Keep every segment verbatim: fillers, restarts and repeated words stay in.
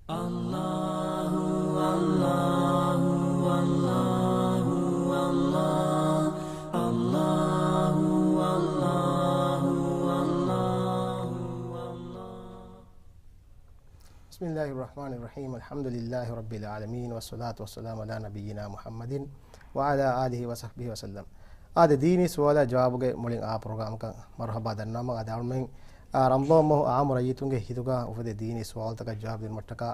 الله، الله، الله، الله، الله، الله، الله، الله. بسم الله الرحمن الرحيم. الحمد لله رب العالمين، والصلاة والسلام على نبينا محمد وعلى آله وصحبه وسلم. އާދެ، ދީނީ ސުވާލާ ޖަވާބުގެ މުޅިން އާ ޕްރޮގްރާމަކަށް މަރުޙަބާ ދަންނަވަމުން. އާދެ، އަޅުމެން އާ، ރަމަޟާން މަހު އާއްމު ރައްޔިތުންގެ ހިތުގަ އުފެދޭ ދީނީ ސުވާލުތަކަށް ޖަވާބު ދިނުމަށްޓަކާ،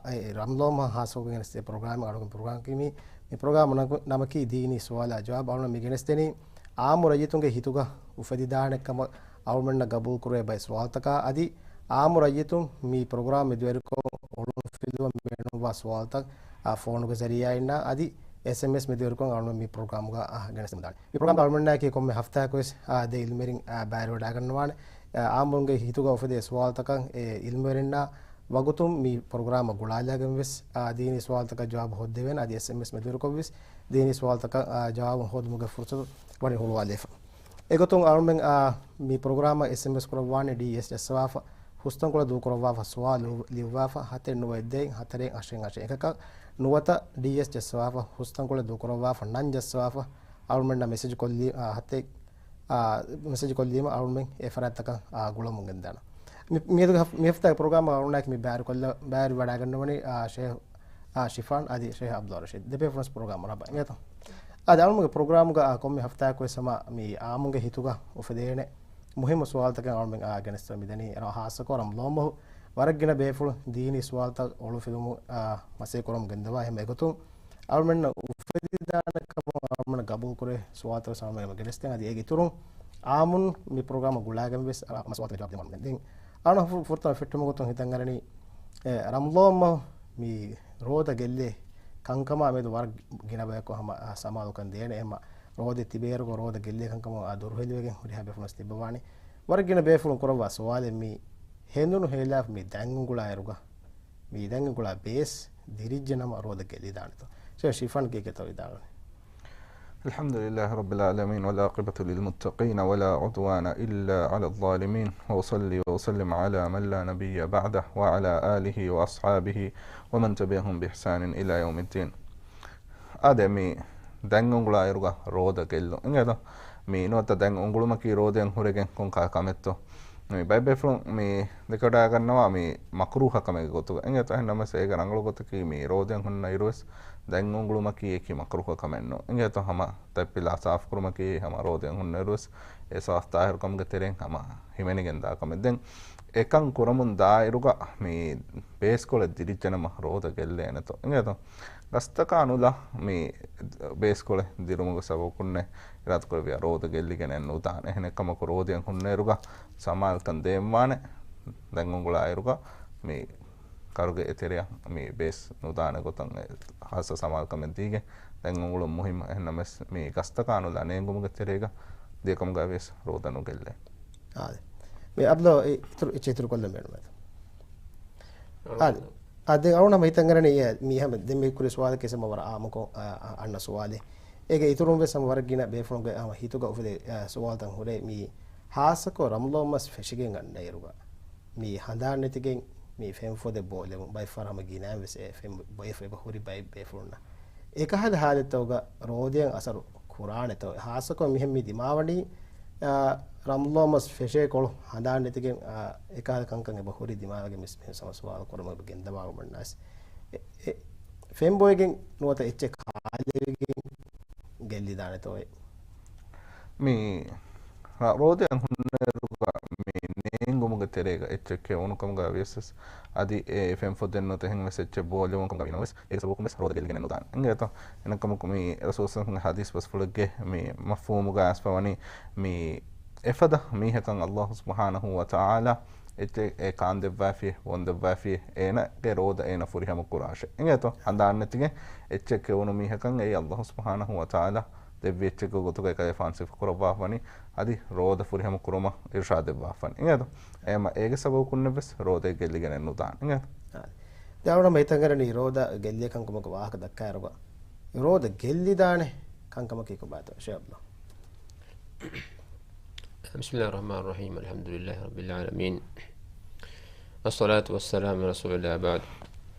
އެ، ރަމަޟާން މަހަށް ހާއްސަކޮށް ގެނެސްދޭ ޕްރޮގްރާމެއް އަޅުގަނޑު ޕްރޮގްރާމަކީ މި، މި ޕްރޮގްރާމް ނަމަ-، ނަމަކީ ދީނީ ސުވާލާ ޖަވާބު. އަޅުގަނޑު މި ގެނެސްދެނީ އާއްމު ރައްޔިތުންގެ ހިތުގަ އުފެދިދާނެ ކަމަށް އަޅުގަނޑުމެންނަށް ގަބޫލުކުރެވޭ ބައެއް ސުވާލުތަކާ އަދި އާއްމު ރައްޔިތުން މި ޕްރޮގްރާމް މެދުވެރިކޮށް އޮޅުންފިލުވަން ބޭނުންވާ ސުވާލުތައް، އާ، ފޯނުގެ ޒަރީއާއިންނާ އަދި އެސްއެމްއެސް މެދުވެރިކޮށް އަޅުގަނޑު މި ޕްރޮގްރާމުގަ، އާ، ގެނެސްދެމުންދާނެ. މި ޕްރޮގްރާމް އަޅުގަނޑުމެންނާއެކީ ކޮންމެ ހަފްތާއަކުވެސް، އާ، ދެ އިލްމުވެރިން، އާ، ބައިވެރިވަޑައިގަންނަވާނެ. އާ، އާއްމުންގެ ހިތުގަ އުފެދޭ ސުވާލުތަކަށް އެ އިލްމުވެރިންނާ ވަގުތުން މި ޕްރޮގްރާމަށް ގުޅާލާގެން ވެސް، އާ، ދީނީ ސުވާލުތަކަށް ޖަވާބު ހޯއްދެވޭނެ. އަދި އެސްއެމްއެސް މެދުވެރިކޮށް ވެސް ދީނީ ސުވާލުތަކަށް، އާ، ޖަވާބު ހޯދުމުގެ ފުރުސަތު ވަނީ ހުޅުވާލައިފަ. އެގޮތުން އަޅުމެން، އާ، މި ޕްރޮގްރާމަށް އެސްއެމްއެސް ކުރައްވާނެ ޑީއެސް ޖައްސަވާފަ، ހުސްތަންކޮޅެއް ދޫކުރައްވާފަ، ސުވާލު ލިޔުއްވާފަ، ހަތެއް ނުވަ އެއް ދޭއް ހަތަރެއް އަށެއް އަށެއް އެކަކަށް. ނުވަތަ ޑީއެސް ޖައްސަވާފަ، ހުސްތަންކޮޅެއް ދޫކުރައްވާފަ، ނަން ޖައްސަވާފަ، އަޅުމެންނަށް މެސެޖް ކޮށްލީ، އާ، ހަތެއް، އާ، މެސެޖް ކޮށްލީމަ އަޅުމެން އެ ފަރާތްތަކަށް، އާ، ގުޅަމުން ގެންދާނަން. މި، މިއަދުގެ ހަފް-، މި ހަފްތާގެ ޕްރޮގްރާމަށް އަޅުގަނޑާއެކީ މި ބައިވެރިކޮށްލަ-، ބައިވެރިވަޑައިގަންނަވަނީ، އާ، ޝޭހް އާ، ޝިފާން އަދި ޝޭހް އަބްދުﷲ ރަޝީދު. ދެބޭފުޅުން ޕްރޮގްރާމަށް މަރުޙަބާ އިނގޭތޯ. އާދެ، އަޅުމެންގެ ޕްރޮގްރާމުގަ، އާ، ކޮންމެ ހަފްތާއަކުވެސް ހަމަ މި އާއްމުންގެ ހިތުގަ އުފެދޭނެ މުހިއްމު ސުވާލުތަކެއް އަޅުމެން، އާ، ގެނެސްދެމުން މިދަނީ. އެ، ހާއްސަކޮށް ރަމަޟާން މަހު ވަރަށް ގިނަ ބޭފުޅުން ދީނީ ސުވާލުތައް އޮޅުއްފިލުމުން، އާ، މަސައްކަތް ކުރަމުން ގެންދަވާ. އެހެން އެގޮތުން އަޅުމެންނަށް އުފެދިދާނެ ކަމަށް އަޅުމެން ގަބޫލުކުރޭ ސުވާލުތައް ވެސް އަޅުމެން ގެނެސްދޭން. އަދި އޭގެ އިތުރުން އާއްމުން މި ޕްރޮގްރާމަށް ގުޅާގެން ވެސް އަޅު-، ސުވާލުތަކަށް ޖަވާބު ދެމުން. ދެން އަޅުގަނޑު ފު-، ފުރަތަމަ ފެއްޓުމުގެ ގޮތުން ހިތަށް އަރަނީ، އެ، ރަމަޟާން މަހު މި ރޯދަ ގެއްލޭ ކަންކަމާ މެދު ވަރަށް ގިނަ ބަޔަކު ހަމަ، އާ، ސަމާލުކަން ދޭނެ. އެހެންމަ ރޯދަ ތިބޭއިރުގަ ރޯދަ ގެއްލޭ ކަންކަމުން، އާ، ދުރުހެލިވެގެން ހުރިހާ ބޭފުޅުން ވެސް ތިއްބަވާނެ. ވަރަށް ގިނަ ބޭފުޅުން ކުރައްވާ ސުވާލެއް މި ހެނދުނު ހޭލާފަ މި ދަތް އުނގުޅާއިރުގަ، މި ދަތް އުނގުޅާ ބޭސް ދިރިއްޖެ ނަމަ ރޯދަ ގެއްލިދާނެތޯ؟ ޝޭހް ޝިފާން ކީކޭތޯ ވިދާޅުވަނީ؟ الحمد لله رب العالمين، والعاقبة للمتقين، ولا عدوان إلا على الظالمين، وأصلي وأسلم على من لا نبي بعده، وعلى آله وأصحابه ومن تبعهم بإحسان إلى يوم الدين. އާދެ، މި ދަތް އުނގުޅާއިރުގަ ރޯދަ ގެއްލުން އިނގޭތޯ؟ މި ނުވަތަ ދަތް އުނގުޅުމަކީ ރޯދައިން ހުރެގެން ކޮންކަހަލަ ކަމެއްތޯ؟ މި ބައެއް ބޭފުޅުން މި ދެކެވަޑައިގަންނަވާ މި މަކްރޫހަ ކަމެއްގެ ގޮތުގަ އިނގޭތޯ. އެހެން ނަމަވެސް އޭގެ ރަނގަޅު ގޮތަކީ މި ރޯދައިން ހުންނަ އިރުވެސް ދަތް އުނގުޅުމަކީ އެކި މަކްރޫހަ ކަމެއް ނޫން އިނގޭތޯ. ހަމަ ދަތްޕިލާ ސާފުކުރުމަކީ ހަމަ ރޯދައިން ހުންނަ އިރުވެސް އެ ސާފު ތާހިރުކަމުގެ ތެރެއިން ހަމަ ހިމެނިގެން ދާ ކަމެއް. ދެން އެކަން ކުރަމުން ދާއިރުގަ މި ބޭސްކޮޅެއް ދިރިއްޖެނަމަ ރޯދަ ގެއްލޭނެތޯ އިނގޭތޯ. ގަސްތަކާ ނުލާ މި ބޭސްކޮޅެއް ދިރުމުގެ ސަބަބުކުންނޭ އިރާދަކުރެއްވިޔާ ރޯދަ ގެއްލިގެނެއް ނުދާނެ. އެހެނެއްކަމަކު ރޯދައިން ހުންނައިރުގަ ސަމާލުކަން ދޭންވާނެ. ދަތް އުނގުޅާއިރުގަ މި ކަރުގެ އެތެރެއަށް މި ބޭސް ނުދާނެ ގޮތަށް އެ ހާއްސަ ސަމާލުކަމެއް ދީގެން ދަތް އުނގުޅުން މުހިއްމު. އެހެންނަމަވެސް މި ގަސްތަކާ ނުލާ ނޭނގުމުގެ ތެރޭގަ ދިޔަކަމުގައި ވިޔަސް ރޯދަ ނުގެއްލޭ. އާދެ. މި އަބްދުﷲ އިތުރު އެއްޗެއް އިތުރު ކޮށްލަން ބޭނުމޭތޯ؟ އާދެ. އާދެ، އަޅުގަނޑު ހަމަ ހިތަށް އަރަނީ މި ހަމަ ދެން މި ކުރި ސުވާލަކީ ހަމަ ވަރަށް އާއްމުކޮށް، އާ، އާ، އަންނަ ސުވާލެއް. އޭގެ އިތުރުން ވެސް ހަމަ ވަރަށް ގިނަ ބޭފުޅުންގެ ހަމަ ހިތުގަ އުފެދޭ، އާ، ސުވާލުތައް ހުރޭ މި ހާއްސަކޮށް ރަމަޟާން މަސް ފެށިގެން އަންނައިރުގަ މި ހަނދާން ނެތިގެން މި ފެން ފޮދެއް ބޯލެވުން ބައެއް ފަހަރު ހަމަ ގިނައިން ވެސް އެ ފެން ބޮ-، ބޮއެފަ އެބަ ހުރި ބައެއް ބޭފުޅުންނަށް. އެކަހަލަ ހާލަތްތަކުގަ ރޯދައަށް އަސަރު ކުރާނެތޯ؟ ހާއްސަކޮށް މިހެން މި ދިމާވަނީ، އާ، ރަމަޟާން މަސް ފެށޭކޮޅު ހަނދާން ނެތިގެން، އާ، އެކަހަލަ ކަންކަން އެބަ ހުރި ދިމާވެގެން ވެސް މިހެން ހަމަ ސުވާލު ކުރަމުން އެބަ ގެންދަވާ އަޅުގަނޑަށް. އެ، އެ، ފެން ބޮއެގެން ނުވަތަ އެއްޗެއް ކާލެވިގެން ގެއްލިދާނެތޯއޭ؟ މި ރޯދައިން ހުންނައިރުގަ މި ނޭނގުމުގެ ތެރޭގަ އެއްޗެއް ކެއުނު ކަމުގަ ވިޔަސް އަދި އެ ފެން ފޮދެއް ނުވަތަ އެހެން ވެސް އެއްޗެއް ބޯލެވުނު ކަމުގަ ވީނަމަވެސް އޭގެ ސަބަބުން ވެސް ރޯދަ ގެއްލިގެނެއް ނުދާނެ އިނގޭތޯ. އެހެންކަމަކު މި ރަސޫލު ހަދީސް ބަސްފުޅެއްގެ މި މަފްހޫމުގަ އައިސްފަވަނީ މި އެފަދަ މީހަކަށް ﷲ ސުބްޙާނަހޫ ވަތަޢާލާ އެއްޗެއް އެ ކާންދެއްވާފި، ވޮންދެއްވާފި، އޭނަގެ ރޯދަ އޭނަ ފުރިހަމަ ކުރާށޭ. އިނގޭތޯ؟ ހަނދާން ނެތިގެން އެއްޗެއް ކެއުނު މީހަކަށް އެއީ ﷲ ސުބްޙާނަހޫ ވަތަޢާލާ ދެއްވި އެއްޗެއްގެ ގޮތުގައި ކަލޭފާން ސިފަކުރައްވާފަވަނީ، އަދި ރޯދަ ފުރިހަމަ ކުރުމަށް އިރުޝާދެއްވާފަވަނީ. އިނގޭތޯ؟ އެހެންމަ އޭގެ ސަބަބުކުންނެއް ވެސް ރޯދައެއް ގެއްލިގެނެއް ނުދާނެ. އިނގޭތޯ؟ އާ. ދެން އަޅުގަނޑު ހިތަށް އަރަނީ ރޯދަ ގެއްލޭ ކަންކަމުގެ ވާހަކަ ދައްކާއިރުގަ ރޯދަ ގެއްލިދާނެ ކަންކަމަކީ ކޮބާތޯ؟ ޝޭޚް އަބްދުﷲ. بسم الله الرحمن الرحيم. الحمد لله رب العالمين. الصلاة والسلام على رسول الله بعد.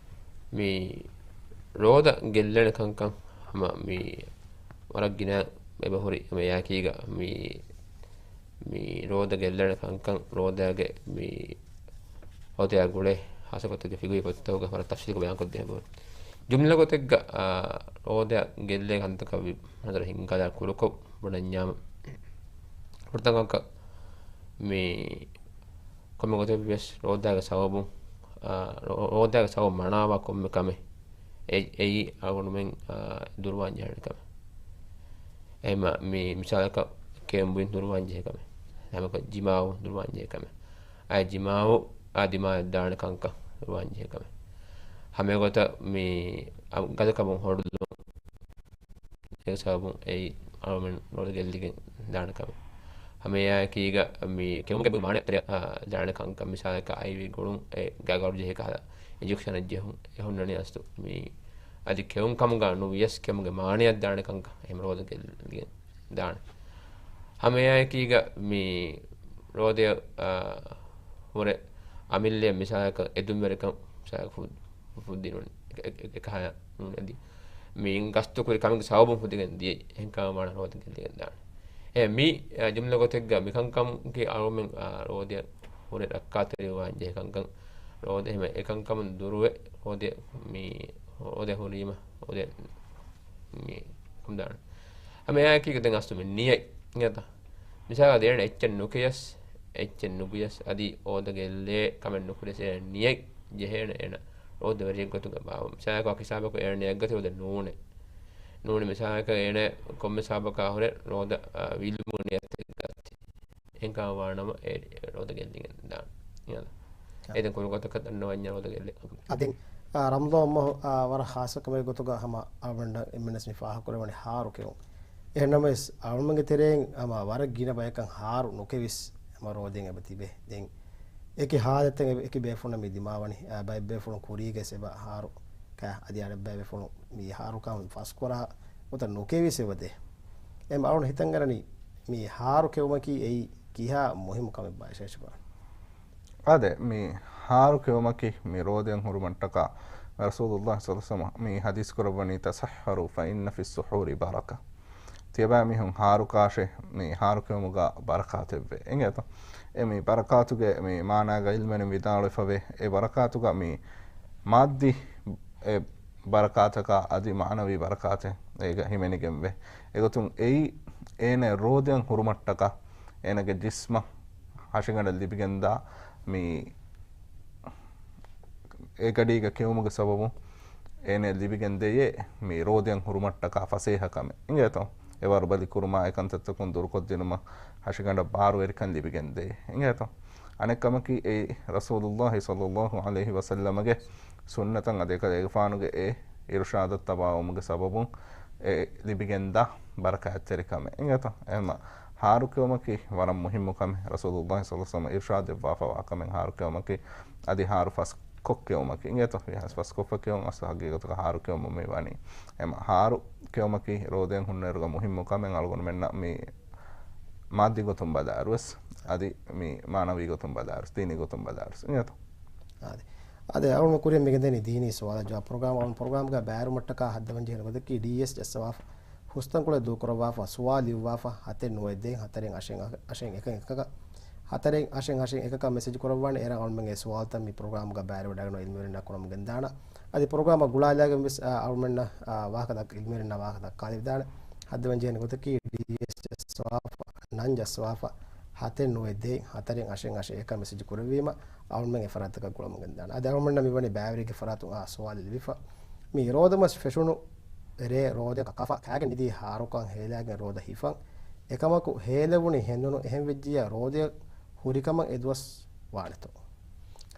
މި ރޯދަ ގެއްލޭނެ ކަންކަން ހަމަ މި ވަރަށް ގިނަ އެބަހުރި ހަމަ އެއާއެކީގަ މި، މި ރޯދަ ގެއްލޭނެ ކަންކަން ރޯދައިގެ މި ރޯދައާ ގުޅޭ ހާއްސަ ގޮތެއްގެ ފިގުހީ ގޮތްތަކުގަ ވަރަށް ތަފްސީލުކޮށް ބަޔާންކޮށްދޭ ބޯ. ޖުމްލަ ގޮތެއްގަ، އާ، ރޯދަ ގެއްލޭ ކަންތަކަށް ވި-، ނަޒަރު ހިންގާލާ ކުރުކޮށް ބުނަންޏާމަ، ފުރަތަމަ ކަންކަން މި ކޮންމެ ގޮތެއްވިޔަސް ރޯދައިގެ ސަބަބުން، އާ، ރޯ-، ރޯދައިގެ ސަބަބު މަނާވާ ކޮންމެ ކަމެއް އެ-، އެއީ އަޅުގަނޑުމެން، އާ، ދުރުވާން ޖެހޭނެ ކަމެއް. އެހެންމަ މި މިސާލަކަށް ކެއުން ބުއިން ދުރުވާން ޖެހޭ ކަމެއް. ހަމަކަ ޖިމާޢު ދުރުވާން ޖެހޭ ކަމެއް. އާ ޖިމާޢު އާ ދިމާއަށް ދާނެ ކަންކަން ދުރުވާން ޖެހޭ ކަމެއް. ހަމަ އެގޮތަށް މި އަ-، ގަދަކަމުން ހޮޑުލުން އޭގެ ސަބަބުން އެއީ އަޅުމެން ރޯދަ ގެއްލިގެން ދާނެ ކަމެއް. ހަމަ އެއާއެކީގަ މި ކެއުމުގެ މާނަ އެތެރެ، އާ، ދާނެ ކަންކަން މިސާލަކަށް އައިވީ ގުޅުން އެ ގާގަވަރު ޖެހޭ ކަހަލަ އިންޖެކްޝަނެއް ޖެހުން އެ ހުންނަނީ އަސްލު މި އަދި ކެއުން ކަމުގަ ނުވިޔަސް ކެއުމުގެ މާނައަށް ދާނެ ކަންކަން އެހެން ރޯދަ ގެއްލިގެން ދާނެ. ހަމަ އެއާއެކީގަ މި ރޯދަ، އާ، ހުރެ އަމިއްލަ މިސާލަކަށް އެދުންވެރިކަން މިސާލަކަށް ފު-، ފުއްދި ނޫން އެ-، އެ-، އެކަހަޔަށް ނޫން އަދި މި ގަސްތު ކުރި ކަމެއްގެ ސަބަބުން ފުދިގެން ދިޔައީ. އެހެންކަމަށް ވާނަ ރޯދަ ގެއްލިގެން ދާނެ. އެ މި، އާ، ޖުމްލަ ގޮތެއްގަ މިކަންކަމަކީ އަޅުމެން، އާ، ރޯދަ ހުރެ ރައްކާތެރިވާން ޖެހޭ ކަންކަން. ރޯދަ ހަމަ އެކަންކަމުން ދުރުވެ ރޯދަ މި ރޯދަ ހުރީމަ ރޯދަ މި ކަމުދާނެ. ހަމަ އެއާއެކީގަ ދެން އަސްލު މި ނިޔަތް އިނގޭތަ؟ މިސާލަށް އޭނަ އެއްޗެއް ނުކިޔަސް، އެއްޗެއް ނުގުޔަސް، އަދި ރޯދަ ގެއްލޭ ކަމެއް ނުކުރިޔަސް އޭނަ ނިޔަތް ޖެހޭނެ އޭނަ ރޯދަވެރިއެއް ގޮތުގަ ބާވަމު. މިސާލަކަށް ވަކި ހިސާބަކު އޭނަ ނިޔަތް ގަތީ ރޯދަ ނޫނޭ. ނޫނީ މިސާލަކަށް އޭނަ ކޮންމެ ހިސާބަކާ ހުރެ ރޯދަ، އާ، ވީއްލުމުގެ ނިޔަތެއް ގަތީ. އެހެންކަމަށް ވާނަމަ އެ ރޯދަ ގެއްލިގެން ދާނެ. އެހެން. އާ. އެ ދެން ކުރު ގޮތަކަށް ދަންނަވަންޏާ ރޯދަ ގެއްލޭ. އާ، ދެން، އާ، ރަމަޟާން މަހު، އާ، ވަރަށް ޚާއްޞަ ކަމެއް ގޮތުގަ ހަމަ އަޅުގަނޑަށް އެންމެންވެސް މި ފާހަގަކުރެވެނީ ހާރު ކެއުން. އެހެންނަމަވެސް އަޅުގަނޑުގެ ތެރެއިން ހަމަ ވަރަށް ގިނަ ބަޔަކަށް ހާރު ނުކެވިސް ހަމަ ރޯދައިން އެބަ ތިބޭ. ދެން އެކި ހާލަތެއް އެ-، އެކި ބޭފުޅުންނަށް މި ދިމާވަނީ، އާ، ބައެއް ބޭފުޅުން ކުރީގައި އެބަ ހާރު ކާ އަދި އަނެއް ބައެއް ބޭފުޅުން މި ހާރު ކާ ފަސްކުރާ ގޮތަށް ނުކެވިސް އެބަ ދޭ. އެހެން އަޅުގަނޑު ހިތަށް އަރަނީ މި ހާރު ކެއުމަކީ އެއީ ކިހާ މުހިއްމު ކަމެއްބާ އިޝާ ޝިފާ؟ އާދެ، މި ހާރު ކެއުމަކީ މި ރޯދައިން ހުރުމަށްޓަކާ ރަސޫލުﷲ ޞައްލަﷲު ޢަލައިހި ވަސައްލަމަ މި ޙަދީޘް ކުރައްވަނީ، "تسحروا فإن في السحور بركة." ތިޔަބައިމީހުން ހާރު ކާށޭ، މި ހާރު ކެއުމުގަ ބަރަކާތެއްވޭ. އިނގޭތަ؟ އެ މި ބަރަކާތުގެ މި މާނާގަ ޢިލްމުވެރިން ވިދާޅުވެފަވޭ، އެ ބަރަކާތުގަ މި މާއްދީ އެ ބަރަކާތަކާ އަދި މާނަވީ ބަރަކާތެއް އޭގަ ހިމެނިގެންވޭ. އެގޮތުން އެއީ އޭނަ ރޯދައިން ހުރުމަށްޓަކާ އޭނަގެ ޖިސްމަށް ހަށިގަނޑަށް ލިބިގެންދާ މި އެ ގަޑީގަ ކެއުމުގެ ސަބަބުން އޭނަ ލިބިގެން ދެޔޭ މި ރޯދައިން ހުރުމަށްޓަކާ ފަސޭހަ ކަމެއް. އިނގޭތޯ؟ އެ ވަރުބަލި ކުރުމާ އެކަންތައްތަކުން ދުރުކޮށްދިނުމަށް ހަށިގަނޑަށް ބާރުވެރިކަން ލިބިގެން ދެޔޭ. އިނގޭތޯ؟ އަނެއް ކަމަކީ އެއީ ރަސޫލުﷲ ޞައްލަﷲު ޢަލައިހި ވަސައްލަމަގެ ސުންނަތަށް އަދި އެކަލޭގެފާނުގެ އެ އިރުޝާދަށް ތަބާވުމުގެ ސަބަބުން އެ ލިބިގެންދާ ބަރަކާތްތެރި ކަމެއް. އިނގޭތޯ؟ އެހެންމަ ހާރު ކެއުމަކީ ވަރަށް މުހިއްމު ކަމެއް. ރަސޫލުﷲ ޞައްލަﷲު ޢަލައިހި ވަސައްލަމަ އިރުޝާދެއްވާފަވާ ކަމެއް ހާރު ކެއުމަކީ. އަދި ހާރު ފަސްކޮށް ކެއުމަކީ. އިނގޭތޯ؟ ވިހާސް ފަސްކޮށްފަ ކެއުން އަސްލު ހަގީގަތުގަ ހާރު ކެއުމުން މި ވަނީ. އެހެންމަ ހާރު ކެއުމަކީ ރޯދައިން ހުންނައިރުގަ މުހިއްމު ކަމެއް އަޅުގަނޑުމެންނަށް މި މާއްދީ ގޮތުން ބަލާއިރުވެސް، އަދި މި މާނަވީ ގޮތުން ބަލާއިރުވެސް، ދީނީ ގޮތުން ބަލާއިރުވެސް. އިނގޭތޯ؟ އާދެ. އާދެ، އަޅުގަނޑު ކުރިއަށް މިގެންދަނީ ދީނީ ސުވާލާ ޖަވާބު ޕްރޮގްރާމް. އަޅުގަނޑު ޕްރޮގްރާމްގަ ބައިވެރިވުމަށްޓަކާ ހައްދަވަންޖެހޭނެ ގޮތަކީ ޑީއެސް ޖައްސަވާފަ، ހުސްތަންކޮޅެއް ދޫކުރައްވާފަ، ސުވާލު ލިޔުއްވާފަ، ހަތެއް ނުވައެއް ދޭއް ހަތަރެއް އަށެއް އަށެއް އެކަކަށް، ހަތަރެއް އަށެއް އަށެއް އެކަކަށް މެސެޖް ކުރައްވާނެ. އޭރުން އަޅުގަނޑުމެންގެ ސުވާލުތައް މި ޕްރޮގްރާމްގަ ބައިވެރިވެވަޑައިގަންނަވާ ޢިލްމުވެރިންނާ ކުރަމުން ގެންދާނަން. އަދި ޕްރޮގްރާމަށް ގުޅާލާގެން ވެސް، އާ، އަޅުގަނޑުމެންނަށް، އާ، ވާހަކަ ދައްކާ، ޢިލްމުވެރިންނާ ވާހަކަ ދައްކާލެވިދާނެ. ހައްދަވަން ޖެހޭނެ ގޮތަކީ ޑީއެސް ޖައްސަވާފަ، ނަން ޖައްސަވާފަ، ހަތެއް ނުވައެއް ދޭއް ހަތަރެއް އަށެއް އަށެއް އެކަށް މެސެޖް ކުރެއްވީމަ، އަޅުގަނޑުމެން އެ ފަރާތަކަށް ގުޅަމުން ގެންދާނަން. އަދި އަޅުގަނޑުމެންނަށް މިވަނީ ބައިވެރިއެއްގެ ފަރާތުން، އާ، ސުވާލެއް ލިބިފަ. މި ރޯދަމަސް ފެށުނު ރޭ ރޯދައަކަށް ކަފާ ކާގެން ނިދީ ހާރުކަން ހޭލާގެން ރޯދަ ހިފަން. އެކަމަކު ހޭލެވުނީ ހެނދުނު އެހެން ވެއްޖިއްޔާ ރޯދައަށް ހުރިކަމަށް އެ ދުވަސް ވާނެތޯ؟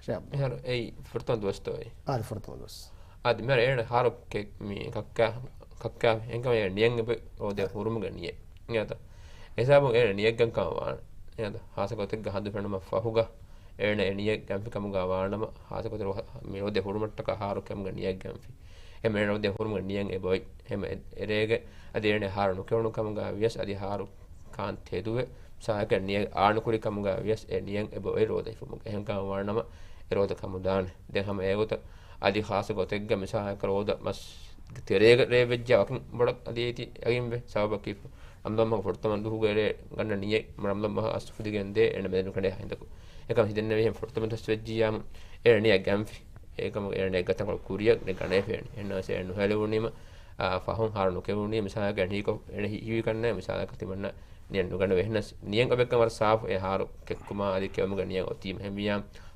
ޝައިބް. އެހާރު އެއީ ފުރަތަމަ ދުވަސްތޯ އެއީ؟ އާދެ، ފުރަތަމަ ދުވަސް. އާދެ، މިހާރު އޭނަ ހާރު ކެ-، މި ކައްކާ، ކައްކާ އެހެންކަމަށް އޭނަ ނިޔަތް އެބަ ރޯދަ އާ. ހުރުމުގެ ނިޔަތް. އިނގޭތަ؟ އެހިސާބުން އޭނަ ނިޔަތްގަން ކަމަށް ވާނެ. އިނގޭތަ؟ ހާއްސަ ގޮތެއްގަ ހަނދު ފެނުމަށް ފަހުގަ އޭނަ އެ ނިޔަތް ގަންފި ކަމުގަ ވާނަމަ، ހާއްސަ ގޮތެއް ރޯ-، މި ރޯދަ ހުރުމަށްޓަކާ ހާރު ކެއުމުގެ ނިޔަތް ގަންފި. އެހެން އޭނަ ރޯދަ ހުރުމުގެ ނިޔަތް އެބައޮތް. އެހެން އެ-، އެރޭގަ އަދި އޭނަ ހާރު ނުކެއުނު ކަމުގަ ވިޔަސް އަދި ހާރު ކާން ތެދުވެ، ސާއެކަ ނިޔަތް އާނުކުރި ކަމުގަ ވިޔަސް އެ ނިޔަތް އެބައޮތް ރޯދަ ހިފުމުގެ. އެހެން ކަމަށް ވާނަމަ އެ ރޯދަ ކަމުދާނެ. ދެން ހަމަ އެގޮތަށް އަދި ޚާއްޞަ ގޮތެއްގަ މިސާލަކަށް ރޯދަ މަސް ތެރޭގަ ރޭ ވެއްޖާ ވަކިން ބޮޑަށް އަދި އޭތި އެގެންވެ. ސަބަބަކީ ރަމަޟާން މަހު ފުރަތަމަ ދުވަހުގެ ރޭ ގަންނަ ނިޔަތް ރަމަޟާން މަހަށް އަސް ފުދިގެން ދޭ އޭނަ މެދު ނުކެނޑޭ ހިނދަކު. އެކަމަށް ހިތެއް ނެވިހެން ފުރަތަމަ ދުވަސް ވެއްޖިއްޔާމު އޭނަ ނިޔަތް ގަންފި. އެކަމުގަ އޭނަ ނިޔަތް ގަތަން ކުރިއަށް ނިޔަތް ގަނެފޭނެ. އެހެންނަމަވެސް އޭނަ ނުހެލެވުނީމަ، އާ، ފަހުން ހާރު ނުކެވުނީ މިސާލަކަށް އޭނަ ހީކޮށް، އޭނަ ހީ-، ހީވި ކަންނޭ މިސާލަކަށް ތިމަންނަ ނިޔަތް ނުގަނެވޭ. އެހެންނަމަވެސް ނިޔަތް އޮބެއްކަން ވަރަށް ސާފު އެ ހާރު ކެއްކުމާ އަދި ކެއުމުގެ ނިޔަތް އޮތީމަ. އެހެންވިއްޔާ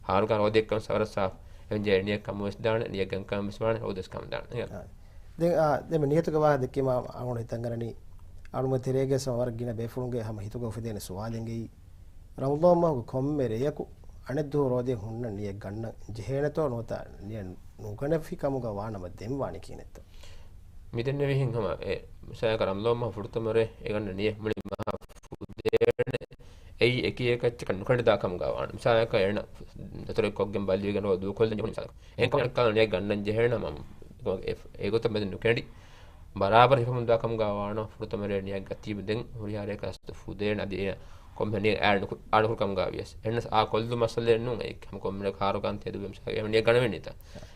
ހާރުގަ ރޯދައެއްކަން ވަރަށް ސާފު. އެހެން ނިޔަތް ކަމުވެސް ދާނެ، ނިޔަތް ގަންކަން ވެސް ވާނެ، ރޯދަވެސް ކަމުދާނެ. އާ. ދެން، އާ، ދެން މި ނިޔަތުގެ ވާހަކަ ދެއްކީމަ އަޅުގަނޑު ހިތަށް އަރަނީ، އަޅުގަނޑު ތެރޭގަ ވަރަށް ގިނަ ބޭފުޅުންގެ ހަމަ ހިތުގަ އުފެދޭނެ ސުވާލެއް އިނގޭ. ރަމަޟާން މަހުގެ ކޮންމެ ރެޔަކު އަނެއް ދުވަހު ރޯދައެއް ހުންނަން ނިޔަތް ގަންނަން ޖެހޭނެތޯ ނުވަތަ ނިޔަތް ނުގަނެފި ކަމުގަ ވާނަމަ ދެން ވާނީ ކިހިނެއްތޯ؟ މިދެންނެވިހެން ހަމަ އެ މިސާލަކަށް ރަމަޟާން މަހު ފުރަތަމަ ރޭ އެ ގަންނަ ނިޔަތް މުޅި މަހަށް ފުދޭނެ. އެއީ އެކި އެކައްޗަކަށް ނުކެނޑިދާ ކަމުގަ ވާނަމަ. މިސާލަކަށް އޭނަ ދަތުރެއް ކޮށްގެން ބައްލިވެގެން ރޯ ދޫކޮށްލަން ޖެހުނު މިސާލަކަށް. އެހެން ކަމެއް ނިޔަތް ގަންނަން ޖެހޭނަމަ، އެ، އެގޮތަށް މެދު ނުކެނޑި ބަރާބަރަށް ހިފަމުންދާ ކަމުގަ ވާނަމަ ފުރަތަމަ ރޭ ނިޔަތް ގަތީމަ ދެން ހުރިހާ ރެޔަކަށް ފުދޭނެ އަދި އޭނަ ކޮންމެ ނިޔަތް އާޑް ނުކު-، އާޑުކުރު ކަމުގަ ވިޔަސް. އެހެންނަސް އާ ކޮށްލު މައްސަލައެއް ނޫން އެއީ. ހަމަ ކޮންމެ ކާރުގަ ތެދުވެ މިސާލަކަށް އެ ނިޔަތް ގަނެވެނީތަ؟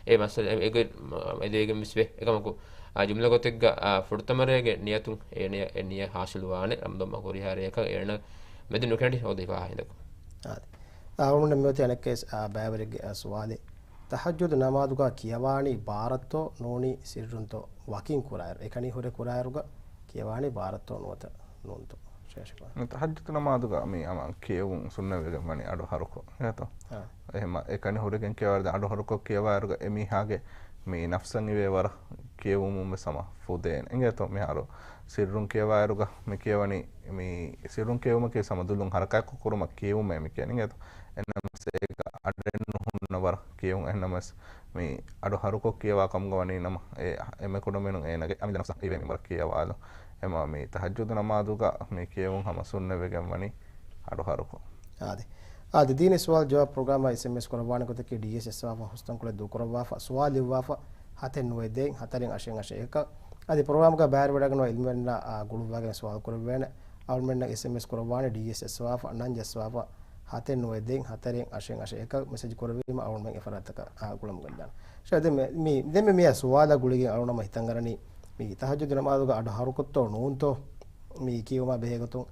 އެ މައްސަލަ އެ-، އެގޮތް މަ-، އެދޭގެން ވެސް ވޭ. އެކަމަކު، އާ، ޖުމްލަ ގޮތެއްގަ، އާ، ފުރަތަމަ ރޭގެ ނިޔަތުން އެ ނިޔަ-، އެ ނިޔަތް ހާސިލު ވާނެ ރަމަޟާން މަހު ހުރިހާ ރެޔަކަށް އޭނަ މެދު ނުކެނޑި ރޯދަ ހިފާ ހިނދަކު. އާދެ. އާ، އަޅުގަނޑު މިއޮތީ އަނެއްކާވެސް، އާ، ބައިވެރިއެއްގެ، އާ، ސުވާލެއް. ތަހައްޖުދު ނަމާދުގަ ކިޔަވާނީ ބާރަށްތޯ ނޫނީ ސިއްރުންތޯ ވަކިން ކުރާއިރު، އެކަނި ހުރެ ކުރާއިރުގަ ކިޔަވާނީ ބާރަށްތޯ ނުވަތަ ނޫންތޯ؟ ޝޭޚް ޝިފާ. މި ތަހައްޖުދު ނަމާދުގަ މި ހަމަ ކިޔެވުން ސުންނަތްވެގެން ވަނީ އަޑު ހަރުކޮށް. އިނގޭތޯ؟ އާ. އެހެން އެކަނި ހުރެގެން ކިޔަވާއިރު އަޑު ހަރުކޮށް ކިޔަވާއިރުގަ އެމީހާގެ މި ނަފްސަށް އިވޭ ވަރަށް ކިޔެވުމުން ވެސް ހަމަ ފުދޭނެ. އިނގޭތޯ؟ މިހާރު ސިއްރުން ކިޔަވާއިރުގަ މި ކިޔަވަނީ، މި ސިއްރުން ކިޔެވުމަކީ ހަމަ ދުލުން ހަރަކާތްކޮށް ކުރުމަށް ކިޔެވުމޭ މި ކިޔަނީ. އިނގޭތޯ؟ އެހެންނަމަވެސް އޭގަ އަޑެއް ނުހުންނަ ވަރަށް ކިޔެވުން. އެހެންނަމަވެސް މި އަޑު ހަރުކޮށް ކިޔަވާ ކަމުގަ ވަނީ ނަމަ، އެ، އެމެ ކުޑަމިނުން އޭނަގެ އަމިއްލަ ނަފްސަށް އިވޭ މިންވަރަށް ކިޔަވާލުން. އެމަ މި ތަހައްޖުދު ނަމާދުގަ މި ކިޔެވުން ހަމަ ސުންނަތްވެގެން ވަނީ އަޑު ހަރުކޮށް. އާދެ. އާދެ، ދީނީ ސުވާލު ޖަވާބު ޕްރޮގްރާމަށް އެސްއެމްއެސް ކުރައްވާނެ ގޮތަކީ ޑީއެސް އެއްސަވާފަ ހުސްތަންކޮޅެއް ދޫކުރައްވާފަ، ސުވާލު ލިޔުއްވާފަ، ހަތެއް ނުވައެއް ދޭއް ހަތަރެއް އަށެއް އަށެއް އެކަށް. އަދި ޕްރޮގްރާމްގަ ބައިވެރިވެވަޑައިގަންނަވާ އިލްމުވެރިންނާ، އާ، ގުޅުއްވާގެން ސުވާލު ކުރެއްވޭނެ. އަޅުމެންނަށް އެސްއެމްއެސް ކުރައްވާނެ ޑީއެސް އެއްސަވާފަ، ނަންޖެއްސަވާފަ، ހަތެއް ނުވައެއް ދޭއް ހަތަރެއް އަށެއް އަށެއް އެކަށް މެސެޖް ކުރެއްވީމަ އަޅުމެން އެފަރާތްތަކަށް، އާ، ގުޅަމުން ގެންދާނެ. ޝޭޚް، ދެން މި، މި، ދެން މި މިއާ ސުވާލާ ގުޅިގެން އަޅުނަމަ ހިތަށް އަރަނީ، މި ތަހައްޖުދު ނަމާދުގަ އަޑު ހަރުކޮށްތޯ ނޫންތޯ މި ކިޔުމާ ބެހޭ ގޮތުން،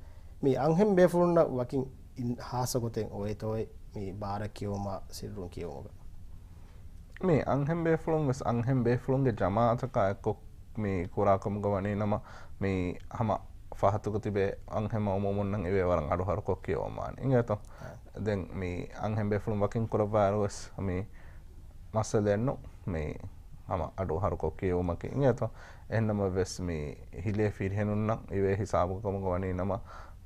މި އަންހެން ބޭފުޅުންނަށް ވަކިން އިން-، ހާއްސަ ގޮތެއް އޮވޭތޯއޭ މި ބާރަށް ކިޔުމާ ސިއްރުން ކިޔުމުގަ؟ މި އަންހެން ބޭފުޅުން ވެސް އަންހެން ބޭފުޅުންގެ ޖަމާއަތަކާ އެއްކޮށް މި ކުރާ ކަމުގަ ވަނީ ނަމަ، މި ހަމަ ފަހަތުގަ ތިބޭ އަންހެން މައުމޫމުންނަށް އިވޭ ވަރަށް އަޑު ހަރުކޮށް ކިޔަވަމާނެ. އިނގޭތޯ؟ އާ. ދެން މި އަންހެން ބޭފުޅުން ވަކިން ކުރައްވާއިރު ވެސް މި މައްސަލައެއް ނޫން. މި ހަމަ އަޑު ހަރުކޮށް ކިޔެވުމަކީ އިނގޭތޯ؟ އެހެންނަމަވެސް މި ހިލޭ ފިރިހެނުންނަށް އިވޭ ހިސާބު ކަމުގަ ވަނީ ނަމަ،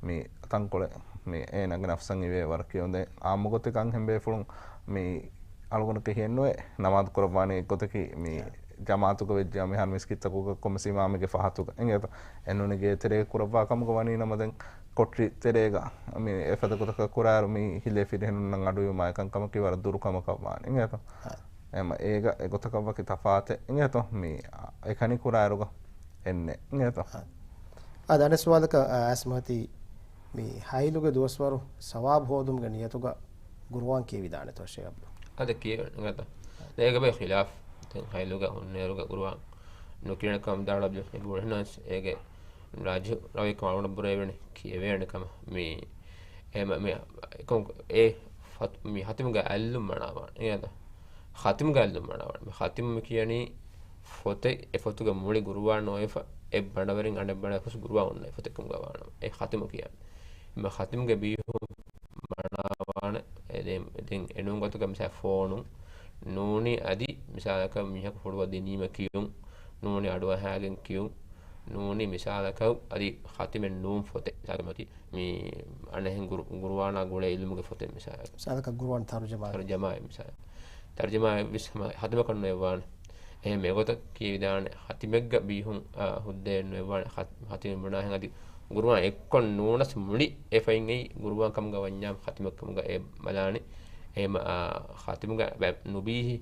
މި ތަންކޮޅެއް މި އޭނާގެ ނަފްސަށް އިވޭ ވަރަށް ކިޔުން. ދެން އާއްމު ގޮތެއް އަންހެން ބޭފުޅުން މި އަޅުގަނޑަކަށް ހިއެއްނުވޭ ނަމާދު ކުރައްވާނީ އެއްގޮތަކީ މި ޖަމާއަތުގަ ވެއްޖާ މިހާރު މިސްކިތްތަކުގަ ކޮންމެސް އިމާމެއްގެ ފަހަތުގަ އިނގޭތޯ؟ އެނޫނީ ގޭތެރޭގަ ކުރައްވާ ކަމުގަ ވަނީ ނަމަ ދެން ކޮޓަރި ތެރޭގަ މި އެފަދަ ގޮތަކަށް ކުރާއިރު މި ހިލޭ ފިރިހެނުންނަށް އަޑުއިވުމާ އެކަންކަމަކީ ވަރަށް ދުރު ކަމަކަށް ވާނެ އިނގޭތޯ؟ އާ. އެމަ އޭގަ އެގޮތަކަށް ވަކި ތަފާތެއް އިނގޭތޯ؟ މި އެކަނި ކުރާއިރުގަ އެންނެ އިނގޭތޯ؟ އާ. އާދެ، އަނެއް ސުވާލަކަށް، އާ، އައިސް މަހަތީ، މި ހައިލުގެ ދުވަސްވަރު ސަވާބު ހޯދުމުގެ ނިޔަތުގަ ގުރުއާން ކިޔެވިދާނެތޯ ޝޭޚް އަބްދު؟ އާދެ، ކިޔެވޭނެ އިނގޭތޯ؟ ދެން އޭގެ ބައި ޚިލާފް. ދެން ހައިލުގަ ހުންނައިރުގަ ގުރުއާން ނުކިޔަން ކަމަށް ދާން އަބްދު އެބަ އުޅެނަސް އޭގެ ރާޖިޙު ރައުޔެއް ކަމަށް އަޅުގަނޑަށް ބުރަވެވޭނެ ކިޔެވޭނެ ކަމަށް. މި އެ މަ-، މި އެކަމަކު އެ ފަތު-، މި ޚަތިމުގެ އަލްލުން މަނާވާނެ. އެއަދަ ޚަތިމުގެ އަލްލުން މަނާވާނެ. މި ޚަތިމު މި ކިޔަނީ ފޮތެއް، އެ ފޮތުގެ މުޅި ގުރުއާން ނޯވެފަ، އެއް ބަނޑަވެރިން އަނެއް ބަނޑަވަރަކަށް ގުރުއާން އޮންނަ އެ ފޮތެއް ކަމުގަ ވާނަމަ، އެ ޚަތިމު ކިޔަނީ. މި ޚަތިމުގެ ބީހުން މަނާވާނެ. އެ ދެން، ދެން އެނޫން ގޮތަކަށް މިސާލަށް ފޯނުން ނޫނީ އަދި މިސާލަކަށް މީހަކު ފުޅުވަ ދިނީމަ ކިޔުން، ނޫނީ އަޑުއަހާގެން ކިޔުން، ނޫނީ މިސާލަކަށް އަދި ޚަތިމެއް ނޫން ފޮތެއް. މިސާލަކަށް މި އަނެއްހެން ގުރު-، ގުރުއާނާ ގުޅޭ އިލްމުގެ ފޮތެއް މިސާލަކަށް. މިސާލަކަށް ގުރުއާން ތަރުޖަމާ. ތަރުޖަމާއެއް މިސާލަކަށް. ތަރުޖަމާއެއް ވެސް ހަމަ ޚަތިމަކަށް ނުއެއްވާނެ. އެހެން މިގޮތަށް ކިޔެވިދާނެ ޚަތިމެއްގަ ބީހުން، އާ، ހުއްދައެއް ނުއެއްވާނެ. ޚަތި-، ޚަތިމެއް ބުނާހެން އަދި ގުރުއާން އެއްކޮށް ނޫނަސް މުޅި އެ ފައިން އެއީ ގުރުއާން ކަމުގަ ވަންޏާ ޚަތިމެއް ކަމުގަ އެ ބަލާނެ. އެހެން، އާ، ޚަތިމުގަ ބަ-، ނުބީހި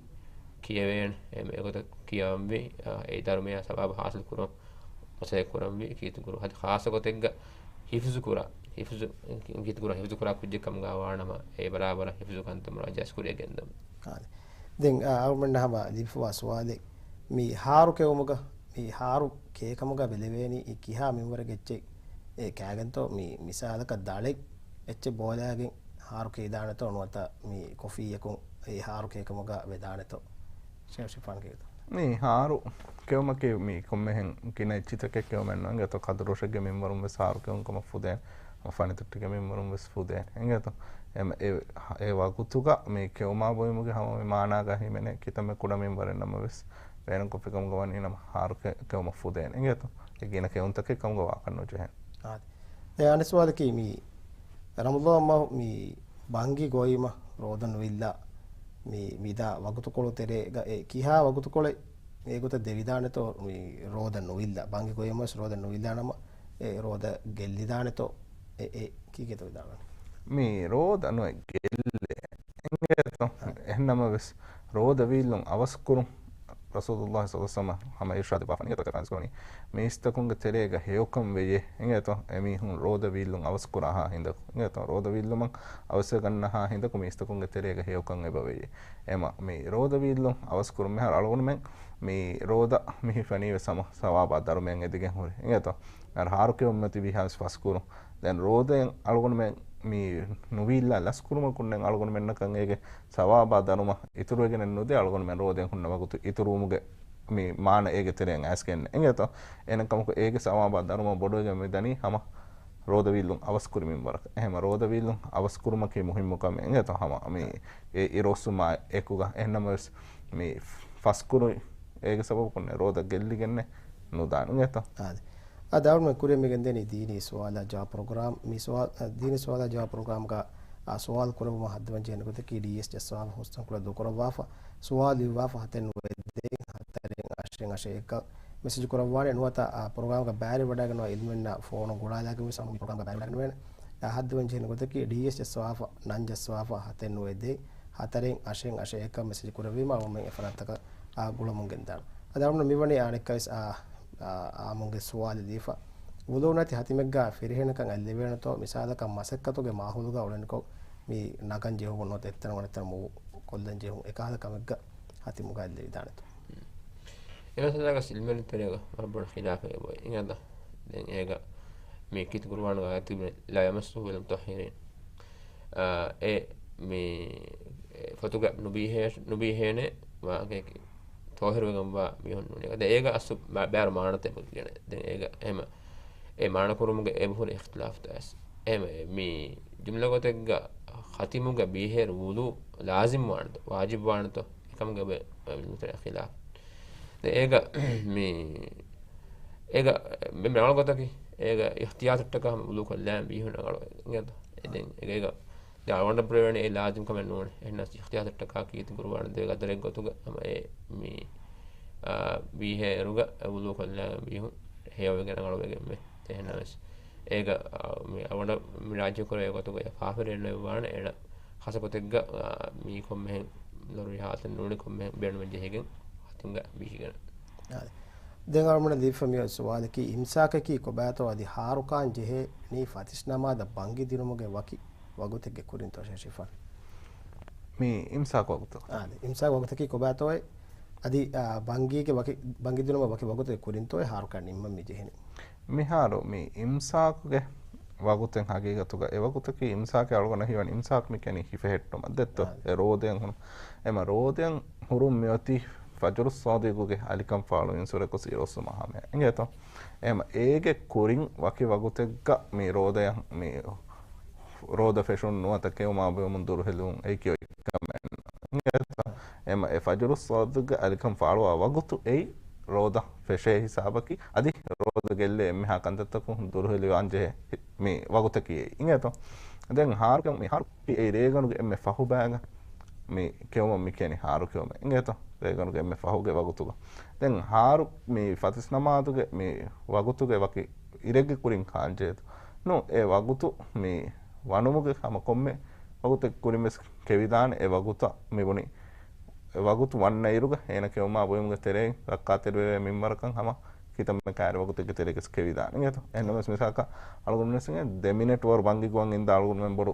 ކިޔެވޭނެ. އެހެން އެގޮތަށް ކިޔަވަންވީ، އާ، އެ ދަރުމަޔާ ސަވާބު ހާސިލް ކުރުން މަސައްކަތް ކުރަންވީ ކީރިތި ގުރު-، އަދި ޚާއްޞަ ގޮތެއްގަ ހިފްޒު ކުރާ، ހިފްޒު، ކީރިތި ގުރުއާން ހިފްޒު ކުރާ ކުއްޖެއް ކަމުގަ ވާނަމަ، އެ ބަރާބަރަށް ހިފްޒު ކަންތައް މުރާޖާ ކުރިއަށް ގެންދަމުން. އާދެ. ދެން އަޅުމެންނަށް ހަމަ ލިބިފަވާ ސުވާލެއް، މި ހާރު ކެއުމުގަ، މި ހާރު ކޭކަމުގަ ބެލެވޭނީ އެ ކިހާ މިންވަރެއްގެ އެއްޗެއް އެ ކާގެންތޯ؟ މި މިސާލަކަށް ދަޅެއް އެއްޗެއް ބޯލާގެން ހާރު ކެއިދާނެތޯ ނުވަތަ މި ކޮފީއަކުން އެ ހާރު ކޭކަމުގަ ވެދާނެތޯ؟ ޝެފް ޝިފާން ކީއްތޯ؟ މި ހާރު ކެއުމަކީ މި ކޮންމެހެން ގިނަ އެއްޗިތަކެއް ކެއުމެއް ނޫން އިނގޭތޯ؟ ކަދުރުށެއްގެ މިންވަރުން ވެސް ހާރު ކެއުން ކަމަށް ފުދޭނެ. ފަނިތުއްޓިގެ މިންވަރުން ވެސް ފުދޭނެ އިނގޭތޯ؟ އެ، އެ ވަގުތުގަ މި ކެއުމާ ބޮއެމުގެ ހަމަ މި މާނާގަ ހިމެނޭ ކިތަންމެ ކުޑަ މިންވަރެއް ނަމަވެސް، ބޭނުންކޮށްފިކަމުގަ ވަނީ ނަމަ ހާރު ކެ-، ކެއުމަށް ފުދޭނެ އިނގޭތޯ؟ އެ ގިނަ ކެއުންތަކެއް ކަމުގަ ވާކަށް ނުޖެހޭނެ. އާދެ. ދެން އަނެއް ސުވާލަކީ މި ރަމަޟާން މަހު މި ބަންގި ގޮވީމަ ރޯދަ ނުވިއްލާ މި މިދާ ވަގުތުކޮޅު ތެރޭގަ އެ ކިހާ ވަގުތުކޮޅެއް އެގޮތަށް ދެވިދާނެތޯ މި ރޯދަ ނުވިއްލާ، ބަންގި ގޮވީމަ ވެސް ރޯދަ ނުވިއްލާ ނަމަ އެ ރޯދަ ގެއްލިދާނެތޯ؟ އެ، އެ ކީކޭތޯ ވިދާޅުވަނީ؟ މި ރޯދަ ނުވެ ގެއްލޭ އިނގޭތޯ؟ އާ. އެހެންނަމަވެސް، ރޯދަ ވީއްލުން އަވަސްކުރުން ރަސޫލުﷲ ޞައްލަﷲު ޢަލައިހި ވަސައްލަމަ ހަމަ އިރުޝާދު ކުރައްވާފަ އިނގޭތޯ؟ މީސްތަކުންގެ ތެރޭގަ ހެޔޮކަން ވެޔޭ އިނގޭތޯ؟ އެމީހުން ރޯދަ ވީއްލުން އަވަސްކުރާ ހިނދަކު އިނގޭތޯ؟ ރޯދަ ވީއްލުމަށް އަވަސްވެގަންނަހާ ހިނދަކު މީސްތަކުންގެ ތެރޭގަ ހެޔޮކަން އެބަ ވެޔޭ. އެމަ މި ރޯދަ ވީއްލުން އަވަސްކުރުން މިހާރު އަޅުގަނޑުމެން މި ރޯދަ މި ހިފަނީ ވެސް ހަމަ ސަވާބާ ދަރުމައެއް އެދިގެން ހުރި އިނގޭތޯ؟ އަރ ހާރު ކެއުމަށް ތިބީ ހާވެސް ފަސްކުރުން. ދެން ރޯދައިން އަޅުގަނޑުމެން މި ނުވީއްލާ ލަސްކުރުމަކުންނެން އަޅުގަނޑުމެންނަކަށް އޭގެ ސަވާބާ ދަރުމަ އިތުރުވެގެނެއް ނުދޭ، އަޅުގަނޑުމެން ރޯދައިން ހުންނަ ވަގުތު އިތުރުވުމުގެ މި މާނަ އޭގެ ތެރެއިން އައިސްގެން އިނގޭތޯ؟ އެހެންކަމަކު އޭގެ ސަވާބާ ދަރުމަ ބޮޑުވެގެން މިދަނީ ހަމަ ރޯދަ ވީއްލުން އަވަސްކުރި މިންވަރަކަށް. އެހެމަ ރޯދަ ވީއްލުން އަވަސްކުރުމަކީ މުހިއްމު ކަމެއް އިނގޭތޯ؟ ހަމަ މި އެ އިރުއޮއްސުމާ އެކުގަ. އެހެންނަމަވެސް މި ފަސްކުރުން އޭގެ ސަބަބަކުން ރޯދަ ގެއްލިގެންނެއް ނުދާނެ އިނގޭތޯ؟ އާދެ. އަދި އަޅުގަނޑުމެން ކުރިއަށް މިގެންދެނީ ދީނީ ސުވާލާ ޖަވާބު ޕްރޮގްރާމް. މި ސުވާ-، އަ، ދީނީ ސުވާލާ ޖަވާބު ޕްރޮގްރާމްގަ، އަ، ސުވާލު ކުރެއްވުމަށް ހައްދަވަން ޖެހޭނެ ގޮތަކީ ޑީއެސް ޖައްސަވާފަ ހުސްތަންކޮޅަށް ދޫކުރައްވާފަ، ސުވާލު ލިޔުއްވާފަ ހަތެއް ނުވަ ދެއް ހަތަރެއް އަށެއް އަށެއް އެއްކަށް މެސެޖް ކުރައްވާނެ. ނުވަތަ، އަ، ޕްރޮގްރާމްގަ ބައިވެރިވެވަޑައިގަންނަވާ އިލްމުވެންނާ ފޯނު ގުޅާލާގެން ވެސް އަޅުގަނޑު މި ޕްރޮގްރާމްގަ ބައިވެރިވެވަޑައިގަންނަވާނެ. އަ، ހައްދަވަން ޖެހޭނެ ގޮތަކީ ޑީއެސް ޖައްސަވާފަ، ނަން ޖައްސަވާފަ ހަތެއް ނުވަ ދެއް ހަތަރެއް އަށެއް އަށެއް އެއްކަށް މެސެޖް ކުރެއްވީމަ އަޅުގަނޑުމެން އެ ފަރާތްތަކަށް، އާ، ގުޅަމުން ގެންދާނަން. އަދި އަޅުގަނޑު މިވަނީ އަނެއްކާވެސް، އާ، އާ، އާއްމުންގެ ސުވާލެއް ލިޔެފަ. ވުޟޫ ނެތި ހަތިމެއްގަ ފިރިހެނަކަށް އަތްލެވޭނެތޯ، މިސާލަކަށް މަސައްކަތުގެ މާހައުލުގަ އުޅެނިކޮށް މި ނަގަން ޖެހުމުން ނުވަތަ އެއްތަނަށް އަނެއްތަނަށް މޫ ކޮށްލަން ޖެހުން އެކަހަލަ ކަމެއްގަ ހަތިމުގަ އަތްލެވިދާނެތޯ؟ އެ މައްސަލާގަސް އިލްމުވެރިން ތެރޭގަ ވަރަށް ބޮޑު ޚިލާފެއް އެބައޮތް އިނގޭތަ؟ ދެން އޭގަ މި ކީރިތި ޤުރުއާނުގަ އާޔަތެއް ތިބުނީ، "لا يمسه إلا المطهرون." އާ، އެ މި އެ ފޮތުގަ ނުބީހޭ-، ނުބީހޭނެ މާގެ ތޯހިރުވެގެންވާ މީހުން ނޫނޭ. ދެން އޭގަ އަސްލު ބަ-، ބައިވަރު މާނަތައް އެބަ ގިނަ. ދެން އޭގަ އެހެމަ އެ މާނަ ކުރުމުގެ އެބަހުރި އިޚްތިލާފުތައް އެސް. އެހެމަ މި ޖުމްލަ ގޮތެއްގަ ޚަތިމުގަ ބީހޭރު ވުޟޫ ލާޒިމް ވާނެތޯ، ވާޖިބް ވާނެތޯ، އެކަމުގެ އެބަ-، އިލްމުތެރޭ ޚިލާފު. ދެން އޭގަ މި، އޭގަ މި ރަނގަޅު ގޮތަކީ، އޭގަ އިޙްތިޔާޠުއްޓަކާ ހަމަ ވުޟޫ ކޮށްލާ މީހުން ރަނގަޅު އިނގޭތަ؟ އެ ދެން އޭގަ ދެން އަޅުގަނޑަށް ބުރެވޭނެ އެ ލާޒިމް ކަމެއް ނޫނޭ. އެހެންނަމަވެސް އިޙްތިޔާޠުއްޓަކާ ކީރިތި ޤުރުއާނު ދެ ގަދަރެއް ގޮތުގަ ހަމަ އެ މި، އާ، ބީހޭއިރުގަ އެ ވުޟޫ ކޮށްލާ މީހުން ހެޔޮވެގެން ރަނގަޅުވެގެން ވޭ. އެހެންނަމަވެސް އޭގަ، އާ، މި އަޅުގަނޑަށް މި ރާއްޖެ ކުރެވޭ ގޮތުގަ އެ ފާފަރިއެއް ނުވެވާނެ. އޭނަ ޚާއްޞަ ގޮތެއްގަ، އާ، މީ ކޮންމެހެން ޟަރޫރީ ޙާލަތެއް ނޫނީ ކޮންމެހެން ބޭނުމެއް ޖެހިގެން ހަތިމްގަ ބީހިގެން. އާދެ. ދެން އަޅުގަނޑަށް ލިބިފަ މި ސުވާލަކީ، އިމްސާކަކީ ކޮބާތޯ އަދި ހާރުކާން ޖެހޭނީ ފަތިސް ނަމާދަށް ބަންގި ދިނުމުގެ ވަކި ވަގުތެއްގެ ކުރިންތޯ ޝެފާން؟ މި އިމްސާކު ވަގުތު. އާދެ. އިމްސާކު ވަގުތަކީ ކޮބާތޯއޭ؟ އަދި، އާ، ބަންގީގެ ވަކި، ބަންގި ދިނުމަށް ވަކި ވަގުތެއް ކުރިންތޯއޭ ހާރުކާން ނިންމަން މި ޖެހެނީ؟ މިހާރު މި އިމްސާކުގެ ވަގުތެއް ހަގީގަތުގަ އެ ވަގުތަކީ އިމްސާކެއް އަޅުގަނޑަށް ހީވަނީ އިމްސާކު މި ކިޔަނީ ހިފެހެއްޓުމަށް ދެއްތޯ؟ އާ. އެ ރޯދައަށް ހުން. އެމަ ރޯދައަށް ހުރުން މިއޮތީ ފަޖުރު ޞާދިޤުގެ އަލިކަން ފާޅުވިން ސުރެކޮސް އިރުއޮއްސުމާ ހަމަޔަށް އިނގޭތޯ؟ އެމަ އޭގެ ކުރިން ވަކި ވަގުތެއްގަ މި ރޯދައަށް މި ރޯދަ ފެށުން ނުވަތަ ކެއުމާ ބޮއެމުން ދުރުހެލުން އެއީ ކިޔޮއި ކަމެއް ނޫން. އެމަ އެ ފަޖުރު ޞާދިޤުގެ އަލިކަން ފާޅުވާ ވަގުތު އެއީ ރޯދަ ފެށޭ ހިސާބަކީ އަދި ރޯދަ ގެއްލޭ އެންމެހާ ކަންތައްތަކުން ދުރުހެލިވާން ޖެހޭ މި ވަގުތަކީ އެއީ. އިނގޭތޯ؟ ދެން ހާރު ކެއުމު، މި ހާރު އެއީ ރޭގަނޑުގެ އެންމެ ފަހު ބައިގަ މި ކެއުމަށް މި ކިޔަނީ ހާރު ކެއުމޭ. އިނގޭތޯ؟ ރޭގަނޑުގެ އެންމެ ފަހުގެ ވަގުތުގަ. ދެން ހާރު މި ފަތިސް ނަމާދުގެ މި ވަގުތުގެ ވަކި އިރެއްގެ ކުރިން ކާންޖެހޭތޯ؟ ނޫން، އެ ވަގުތު މި ވަނުމުގެ ހަމަ ކޮންމެ ވަގުތެއް ކުރިން ވެސް ކެވިދާނެ. އެ ވަގުތަށް މި ބުނި، އެ ވަގުތު ވަންނަ އިރުގަ އޭނަ ކެއުމާ ބޮއެމުގެ ތެރެއިން ރައްކާތެރިވެވޭ މިންވަރަކަށް ހަމަ ކިތަންމެ ކައިރި ވަގުތެއްގެ ތެރޭގަސް ކެވިދާނެ. އިނގޭތޯ؟ އެހެންނަމަވެސް މިސާލަކަށް އަޅުގަނޑު ވެސް އިނގޭ ދެ މިނެޓް ވަރު ބަންގި ގޮވަން އިންދާ އަޅުގަނޑުމެން ބޮޑު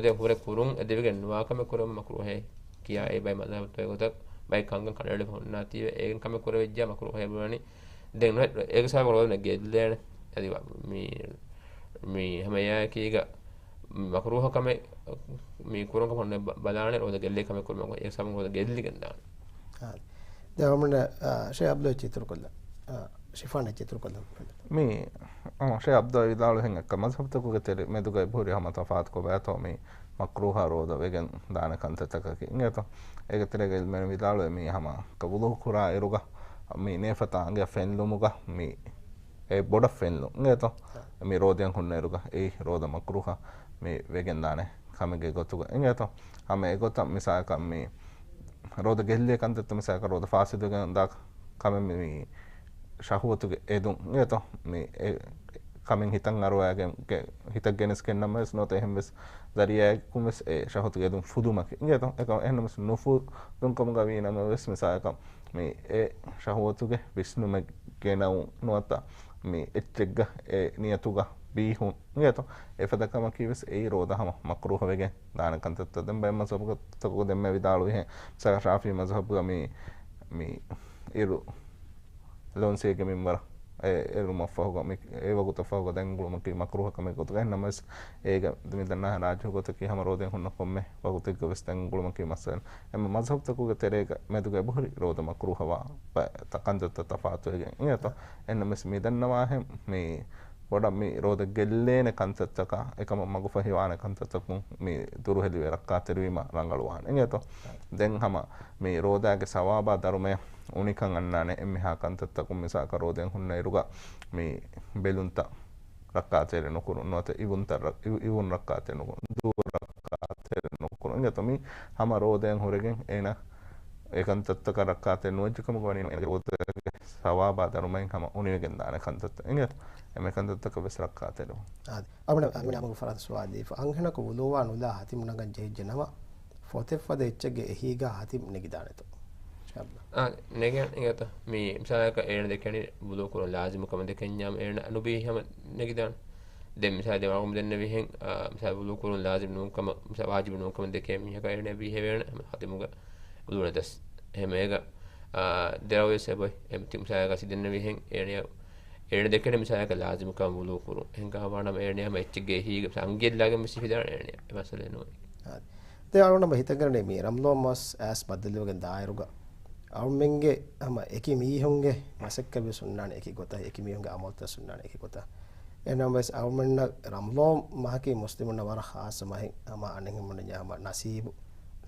ރޯދަ ހުރެ ކުރުން އެދެވިގެން ނުވާ ކަމެއް ކުރުމަށް މަކްރޫހޭ ކިޔާ އެ ބައި މަޒްހަބުތަކުގެ ގޮތަށް ބައި ކަންކަން ކަނޑައެޅިފަ ހުންނާތީވެ އޭގެން ކަމެއް ކުރެވިއްޖާ މަކްރޫހޭ ބުނަނީ. ދެން ނުވެ އޭގެ ސަބަބުން ރޯދަ ގެއްލޭނެ. އަދި ވަ-، މި، މި ހަމަ އެއާއެކީގަ މަކްރޫހަ ކަމެއް މި ކުރުން ކަމަށް ބަލާނެ ރޯދަ ގެއްލޭ ކަމެއް ކުރުމަށް އޭގެ ސަބަބުން ރޯދަ ގެއްލިގެން ދާނެ. އާ. ދެން އަޅުގަނޑު، އާ، ޝޭޚް އަބްދުﷲ އެއްޗެއް އިތުރުކޮށްލަ-، އާ، ޝިފާން އެއްޗެއް އިތުރުކޮށްލަން. މި، އަ، ޝޭޚް އަބްދުﷲ ވިދާޅުވިހެން އެއްކަ މަޒްހަބުތަކުގެ ތެރެ މެދުގައި ހުރި ހަމަ ތަފާތުކޮށް ވޭތޯ މި މަކްރޫހާ ރޯދަ ވެގެން ދާނެ ކަންތައްތަކަކީ. އިނގޭތޯ؟ އޭގެ ތެރޭގަ އިލްމުވެރިން ވިދާޅުވޭ މީ ހަމަ އެއްކަ ވުޟޫ ކުރާ އިރުގަ މި ނޭފަތާ އަނގަޔަށް ފެންލުމުގަ މި އެ ބޮޑަށް ފެންލުން. އިނގޭތޯ؟ މި ރޯދައިން ހުންނަ އިރުގަ އެއީ ރޯދަ މަކްރޫހާ މި ވެގެން ދާނެ ކަމެއްގެ ގޮތުގަ. އިނގޭތޯ؟ ހަމަ އެގޮތަށް މިސާލަކަށް މި ރޯދަ ގެއްލޭ ކަންތައްތައް މިސާލަކަށް ރޯދަ ފާސިދުވެގެން ދާ ކަމެއް މި، މި ޝަހުވަތުގެ އެދުން. އިނގޭތޯ؟ މި އެ ކަމެއް ހިތަށް އަރުވައިގެން ގެ-، ހިތަށް ގެނެސްގެންނަމަވެސް ނުވަތަ އެހެންވެސް ޒަރީއާއެއްކުން ވެސް އެ ޝަހުވަތުގެ އެދުން ފުދުމަކީ. އިނގޭތޯ؟ އެކަމަށް އެހެންނަމަވެސް ނުފުދުން ކަމުގަ ވީނަމަވެސް މިސާލަކަށް މި އެ ޝަހުވަތުގެ ވިސްނުމެއް ގެނައުން ނުވަތަ މި އެއްޗެއްގަ އެ ނިޔަތުގަ ބީހުން. އިނގޭތޯ؟ އެފަދަ ކަމަކީ ވެސް އެއީ ރޯދަ ހަމަ މަކްރޫހަ ވެގެން ދާނެ ކަންތައްތައް. ދެން ބައެއް މަޒްހަބުތަކުގަ ދެންމެ ވިދާޅުވިހެން މިސާލަކަށް ޝާފިޢީ މަޒްހަބުގަ މި، މި އިރު ލޯންސޭގެ މިންވަރަށް އެ-، އެރުމަށްފަހުގަ މި އެ ވަގުތަށް ފަހުގަ ދެން ގުޅުމަކީ މަކްރޫހަ ކަމެއް ގޮތުގަ. އެހެންނަމަވެސް އޭގަ މި ދަންނާހެން ރާޖިޙު ގޮތަކީ ހަމަ ރޯދައިން ހުންނަ ކޮންމެ ވަގުތެއްގަ ވެސް ދެން ގުޅުމަކީ މައްސަލަ. އެމަ މަޒްހަބުތަކުގެ ތެރޭގަ މެދުގަ އެބަހުރި ރޯދަ މަކްރޫހަވާ ބަ-، ތަ-، ކަންތައްތައް ތަފާތުވެގެން. އިނގޭތޯ؟ އެހެންނަމަވެސް މި ދަންނަވާހެން މި ބޮޑަށް މި ރޯދަ ގެއްލޭނެ ކަންތައްތަކާ، އެކަމަށް މަގުފަހިވާނެ ކަންތައްތަކުން މި ދުރުހެލިވެ ރައްކާތެރިވީމަ ރަނގަޅުވާނެ. އިނގޭތޯ؟ ދެން ހަމަ މި ރޯދާގެ ސަވާބާ ދަރުމަޔަށް އުނިކަން އަންނާނެ އެންމެހާ ކަންތައްތަކުން މިސާލަކަށް ރޯދައިން ހުންނަ އިރުގަ މި ބެލުންތައް ރައްކާތެރި ނުކުރުން، ނުވަތަ އިވުންތައް ރަ-، އިވު-، އިވުން ރައްކާތެރި ނުކުރުން، ދުވަހު ރައްކާތެރި ނުކުރުން. އިނގޭތޯ؟ މި ހަމަ ރޯދައިން ހުރެގެން އޭނަ އެ ކަންތައްތަކަށް ރައްކާތެރި ނުވެއްޖެ ކަމުގަ ވަނީ ރޯދައިގެ ސަވާބާ ދަރުމައިން ހަމަ އުނިވެގެން ދާނެ ކަންތައްތައް. އިނގޭތޯ؟ އެންމެ ކަންތައްތަކަށް ވެސް ރައްކާތެރިވުން. އާދެ. އަޅުގަނޑު މިނާ މަގު ފަރާތު ސުވާލު ދީފަ. އަންހެނަކު ވުޟޫއާ ނުލާ ހަތިމް ނަގަން ޖެހިއްޖެ ނަމަ، ފޮތެއް ފަދަ އެއްޗެއްގެ އެހީގަ ހަތިމް ނެގިދާނެތޯ؟ އާ، ނެގެން އިނގޭތަ؟ މި މިސާލަކަށް އޭނަ ދެކެނީ ވުޟޫ ކުރުން ލާޒިމު ކަމަށް ދެކެންޏާމު އޭނަ ނުބީ ހަމަ ނެގިދާނެ. ދެން މިސާލަކަށް ދެން ވަރަށް ދެންނެވިހެން، އާ، މިސާލަކަށް ވުޟޫ ކުރުން ލާޒިމް ނޫން ކަމަށް، މިސާލަކަށް ވާޖިބު ނޫން ކަމަށް ދެކޭ މީހަކަށް އޭނަ ބީހެވޭނެ ހަމަ ހަތިމުގަ ވުޟޫ ނެތަސް. އެހެމޭގަ، އާ، ދެރަވެސް އެބޮތް. އެ މި މިސާލަކަށް ދެންނެވިހެން އޭނަ އޭނަ ދެކެނެ މިސާލަކަށް ލާޒިމުކަން ވުޟޫ ކުރުން. އެހެން ކަހަވާނަމަ އޭނަ ހަމަ އެއްޗެއްގެ އެހީގެ އަނގިއެއްލާގެން ވެސް ހިފިދާނެ އޭނަ. އެ މައްސަލައެއް ނޫން. އާދެ. ދެ އަޅުގަނޑު ހިތަށް ގެންނަނީ މި ރަމްޟާން މަސް އައިސް ބައްދަލުވެގެން ދާއިރުގަ އަޅުމެންގެ ހަމަ އެކި މީހުންގެ މަސައްކަތް ވެސް ހުންނާނެ އެކި ގޮތަށް، އެކި މީހުންގެ އަމަލުތައް ވެސް ހުންނާނެ އެކި ގޮތަށް. އެހެންނަމަވެސް އަޅުމެންނަށް ރަމްޟާން މަހަކީ މުސްލިމުންނަށް ވަރަށް ޚާއްޞަ މަހެއް، ހަމަ އަނެއްހެން މުންނަ ހަމަ ނަސީބު،